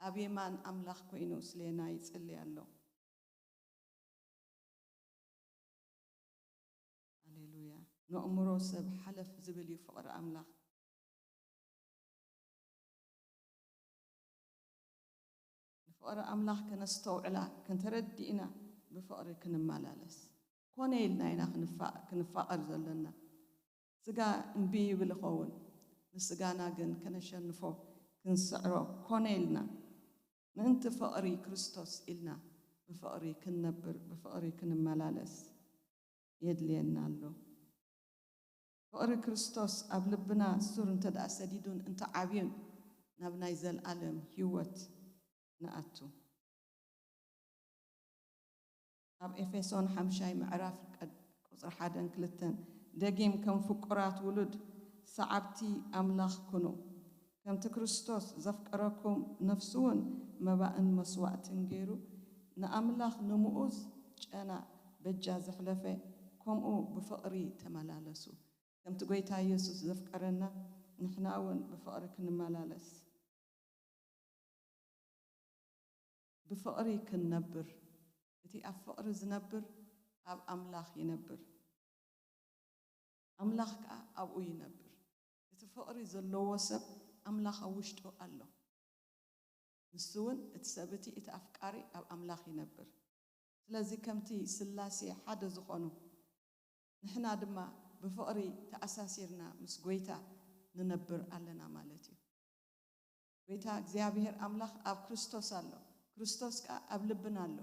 ኣብ የማን ኣምላኽ ኮይኑ ስሌና ይጽሊ ኣሎ። ሃሌሉያ። ንእምሮ ሰብ ሓለፍ ዝብል እዩ ፍቕሪ ኣምላኽ። ንፍቕሪ ኣምላኽ ከነስተውዕላ ክንተረዲእና ብፍቕሪ ክንመላለስ ኮነ ኢልና ኢና ክንፋ- ክንፋቐር ዘለና። ስጋ እምቢ ይብል ይኸውን፣ ንስጋና ግን ከነሸንፎ ክንስዕሮ ኮነ ኢልና ምእንቲ ፍቕሪ ክርስቶስ ኢልና ብፍቕሪ ክንነብር ብፍቕሪ ክንመላለስ የድልየና ኣሎ። ፍቕሪ ክርስቶስ ኣብ ልብና ሱር እንተ ደኣ ሰዲዱን እንተ ዓብዩን ናብ ናይ ዘልኣለም ህይወት ንኣቱ። ኣብ ኤፌሶን ሓምሻይ ምዕራፍ ቀድ- ቁጽሪ ሓደን ክልተን ደጊም ከም ፍቁራት ውሉድ ሰዓብቲ ኣምላኽ ኩኑ። ከምቲ ክርስቶስ ዘፍቀረኩም ነፍሱ እውን መባእን መስዋእትን ገይሩ ንኣምላኽ ንምኡዝ ጨና በጃ ዘሕለፈ ከምኡ ብፍቕሪ ተመላለሱ። ከምቲ ጎይታ ኢየሱስ ዘፍቀረና ንሕና እውን ብፍቕሪ ክንመላለስ ብፍቕሪ ክንነብር። እቲ ኣብ ፍቕሪ ዝነብር ኣብ ኣምላኽ ይነብር፣ ኣምላኽ ከኣ ኣብኡ ይነብር። እቲ ፍቕሪ ዘለዎ ሰብ ኣምላኽ ኣብ ውሽጡ ኣሎ። ንሱ እውን እቲ ሰብ እቲ እቲ ኣፍቃሪ ኣብ ኣምላኽ ይነብር። ስለዚ ከምቲ ስላሴ ሓደ ዝኾኑ ንሕና ድማ ብፍቕሪ ተኣሳሲርና ምስ ጎይታ ንነብር ኣለና ማለት እዩ። ጎይታ እግዚኣብሔር ኣምላኽ ኣብ ክርስቶስ ኣሎ፣ ክርስቶስ ከኣ ኣብ ልብና ኣሎ፣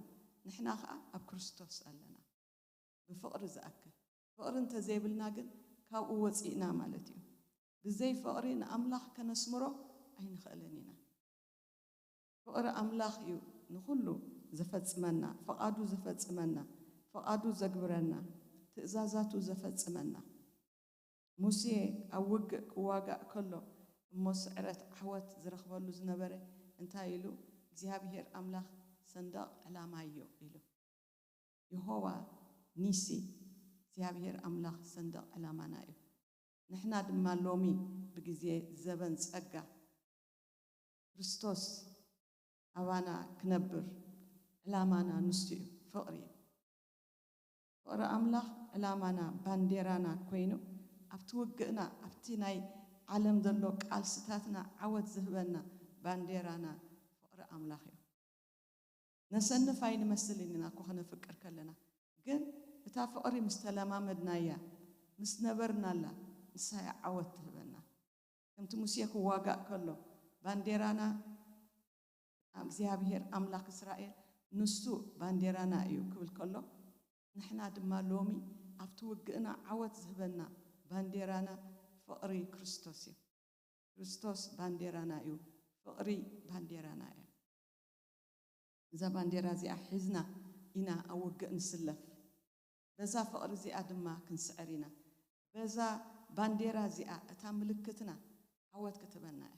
ንሕና ከኣ ኣብ ክርስቶስ ኣለና። ብፍቕሪ ዝኣክል ፍቕሪ እንተዘይብልና ግን ካብኡ ወፂእና ማለት እዩ። ብዘይ ፍቕሪ ንኣምላኽ ከነስምሮ ኣይንኽእልን ኢና። ፍቕሪ ኣምላኽ እዩ ንኹሉ ዘፈጽመና፣ ፍቓዱ ዘፈጽመና፣ ፍቓዱ ዘግብረና፣ ትእዛዛቱ ዘፈጽመና። ሙሴ ኣብ ውግእ ክዋጋእ ከሎ እሞ ስዕረት ዓወት ዝረኽበሉ ዝነበረ እንታይ ኢሉ እግዚኣብሔር ኣምላኽ ሰንደቕ ዕላማዮ ኢሉ። የሆዋ ኒሲ እግዚኣብሔር ኣምላኽ ሰንደቕ ዕላማና እዩ። ንሕና ድማ ሎሚ ብግዜ ዘበን ጸጋ ክርስቶስ ኣባና ክነብር ዕላማና ንሱ እዩ፣ ፍቕሪ እዩ። ፍቕሪ ኣምላኽ ዕላማና ባንዴራና ኮይኑ ኣብቲ ውግእና ኣብቲ ናይ ዓለም ዘሎ ቃልስታትና ዓወት ዝህበና ባንዴራና ፍቕሪ ኣምላኽ እዩ። ነሰንፍ ኣይንመስልን ኢና እኮ ክነፍቅር ከለና፣ ግን እታ ፍቕሪ ምስ ተለማመድናያ ምስ ነበርናላ ንሳ እያ ዓወት ትህበና። ከምቲ ሙሴ ክዋጋእ ከሎ ባንዴራና እግዚኣብሔር ኣምላኽ እስራኤል ንሱ ባንዴራና እዩ ክብል ከሎ ንሕና ድማ ሎሚ ኣብቲ ውግእና ዓወት ዝህበና ባንዴራና ፍቕሪ ክርስቶስ እዩ። ክርስቶስ ባንዴራና እዩ። ፍቕሪ ባንዴራና እያ። እዛ ባንዴራ እዚኣ ሒዝና ኢና ኣብ ውግእ ንስለፍ። በዛ ፍቕሪ እዚኣ ድማ ክንስዕር ኢና። በዛ ባንዴራ እዚኣ እታ ምልክትና ዓወት ክትበና እያ።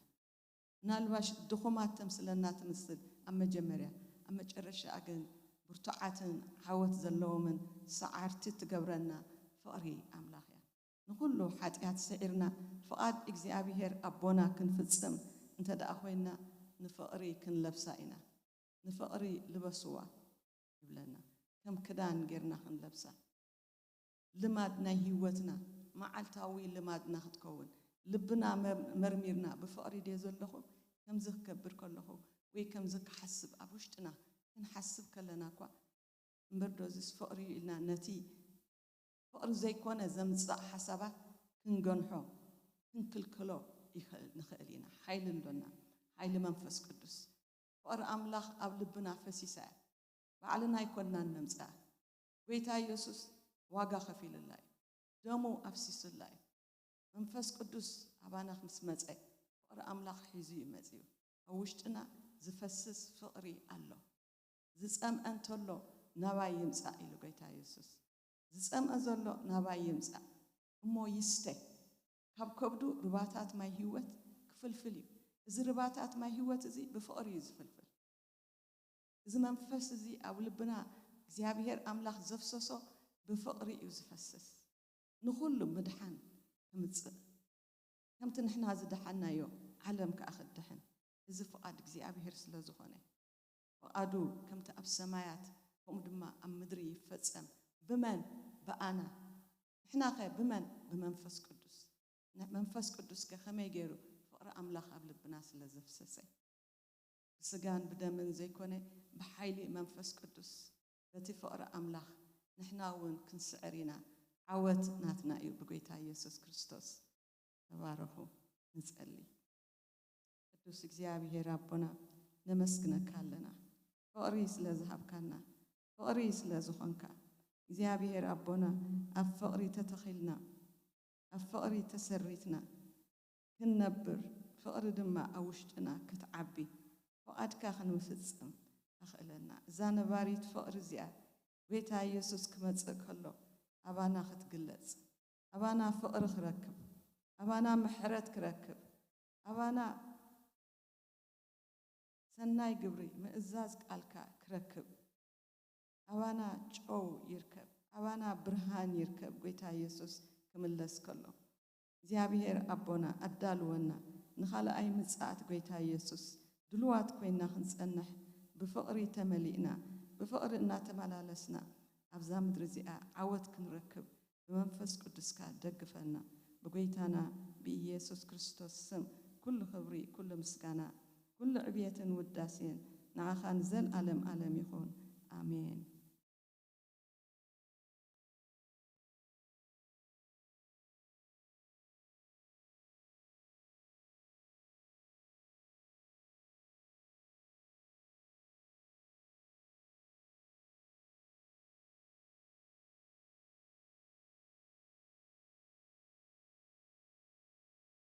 ምናልባሽ ድኹማት ተምስለና ትምስል ኣብ መጀመርያ፣ ኣብ መጨረሻ ግን ብርቱዓትን ዓወት ዘለዎምን ሰዓርቲ ትገብረና ፍቕሪ ኣምላኽ እያ። ንኹሉ ሓጢኣት ስዒርና ፍቓድ እግዚኣብሔር ኣቦና ክንፍጽም እንተ ደኣ ኮይንና ንፍቕሪ ክንለብሳ ኢና። ንፍቕሪ ልበስዋ ይብለና። ከም ክዳን ጌርና ክንለብሳ። ልማድ ናይ ህይወትና መዓልታዊ ልማድና ክትከውን ልብና መር- መርሚርና ብፍቕሪ ድየ ዘለኹ ከምዚ ክገብር ከለኹ ወይ ከምዚ ክሓስብ ኣብ ውሽጥና ክንሓስብ ከለና እኳ እምበር ዶዝስ ፍቕሪ እዩ ኢልና ነቲ ፍቕሪ ዘይኮነ ዘምጽእ ሓሳባት ክንገንሖ ክንክልክሎ ይኽእል ንኽእል ኢና። ሓይሊ ኣሎና፣ ሓይሊ መንፈስ ቅዱስ። ፍቕሪ ኣምላኽ ኣብ ልብና ፈሲሳ እያ። ባዕልና ኣይኮንናን ነምጽኣ። ጎይታ ኢየሱስ ዋጋ ከፊሉላ እዩ። ደሙ ኣፍሲሱላ እዩ። መንፈስ ቅዱስ ኣባና ምስ መጸ ፍቕሪ ኣምላኽ ሒዙ እዩ መጺኡ። ኣብ ውሽጥና ዝፈስስ ፍቕሪ ኣሎ። ዝጸምአ እንተሎ ናባይ ይምጻእ ኢሉ ጎይታ የሱስ። ዝጸምአ ዘሎ ናባይ ይምጻእ እሞ ይስተ። ካብ ከብዱ ሩባታት ማይ ህይወት ክፍልፍል እዩ። እዚ ርባታት ማይ ህይወት እዚ ብፍቕሪ እዩ ዝፍልፍል። እዚ መንፈስ እዚ ኣብ ልብና እግዚኣብሔር ኣምላኽ ዘፍሰሶ ብፍቕሪ እዩ ዝፈስስ። ንኹሉ ምድሓን ከምጽእ፣ ከምቲ ንሕና ዝደሓናዮ ዓለም ከኣ ክድሕን፣ እዚ ፍቓድ እግዚኣብሔር ስለ ዝኾነ፣ ፍቓዱ ከምቲ ኣብ ሰማያት ከምኡ ድማ ኣብ ምድሪ ይፈጸም። ብመን? ብኣና። ንሕናኸ ብመን? ብመንፈስ ቅዱስ። መንፈስ ቅዱስከ ከመይ ገይሩ ፍቕሪ ኣምላኽ ኣብ ልብና ስለ ዘፍሰሰ? ብስጋን ብደምን ዘይኮነ፣ ብሓይሊ መንፈስ ቅዱስ፣ በቲ ፍቕሪ ኣምላኽ ንሕና እውን ክንስዕር ኢና። ዓወት ናትና እዩ ብጎይታ ኢየሱስ ክርስቶስ። ተባረኹ። ንጸሊ። ቅዱስ እግዚኣብሔር ኣቦና፣ ነመስግነካ ኣለና፣ ፍቕሪ ስለ ዝሃብካና፣ ፍቕሪ ስለ ዝኾንካ። እግዚኣብሔር ኣቦና፣ ኣብ ፍቕሪ ተተኺልና፣ ኣብ ፍቕሪ ተሰሪትና ክንነብር፣ ፍቕሪ ድማ ኣብ ውሽጥና ክትዓቢ፣ ፍቓድካ ክንፍጽም ኣኽእለና። እዛ ነባሪት ፍቕሪ እዚኣ፣ ጎይታ ኢየሱስ ክመጽእ ከሎ፣ ኣባና ክትግለጽ፣ ኣባና ፍቕሪ ክረክብ፣ ኣባና ምሕረት ክረክብ፣ ኣባና ሰናይ ግብሪ፣ ምእዛዝ ቃልካ ክረክብ፣ ኣባና ጨው ይርከብ፣ ኣባና ብርሃን ይርከብ። ጎይታ ኢየሱስ ክምለስ ከሎ፣ እግዚኣብሔር ኣቦና፣ ኣዳልወና፣ ንኻልኣይ ምጽኣት ጎይታ ኢየሱስ ድሉዋት ኮይና ክንጸንሕ፣ ብፍቕሪ ተመሊእና፣ ብፍቕሪ እናተመላለስና፣ ኣብዛ ምድሪ እዚኣ ዓወት ክንረክብ፣ ብመንፈስ ቅዱስካ ደግፈና። ብጎይታና ብኢየሱስ ክርስቶስ ስም፣ ኩሉ ክብሪ፣ ኩሉ ምስጋና፣ ኩሉ ዕብየትን ውዳሴን ንዓኻ ንዘልኣለም ኣለም ይኹን። ኣሜን።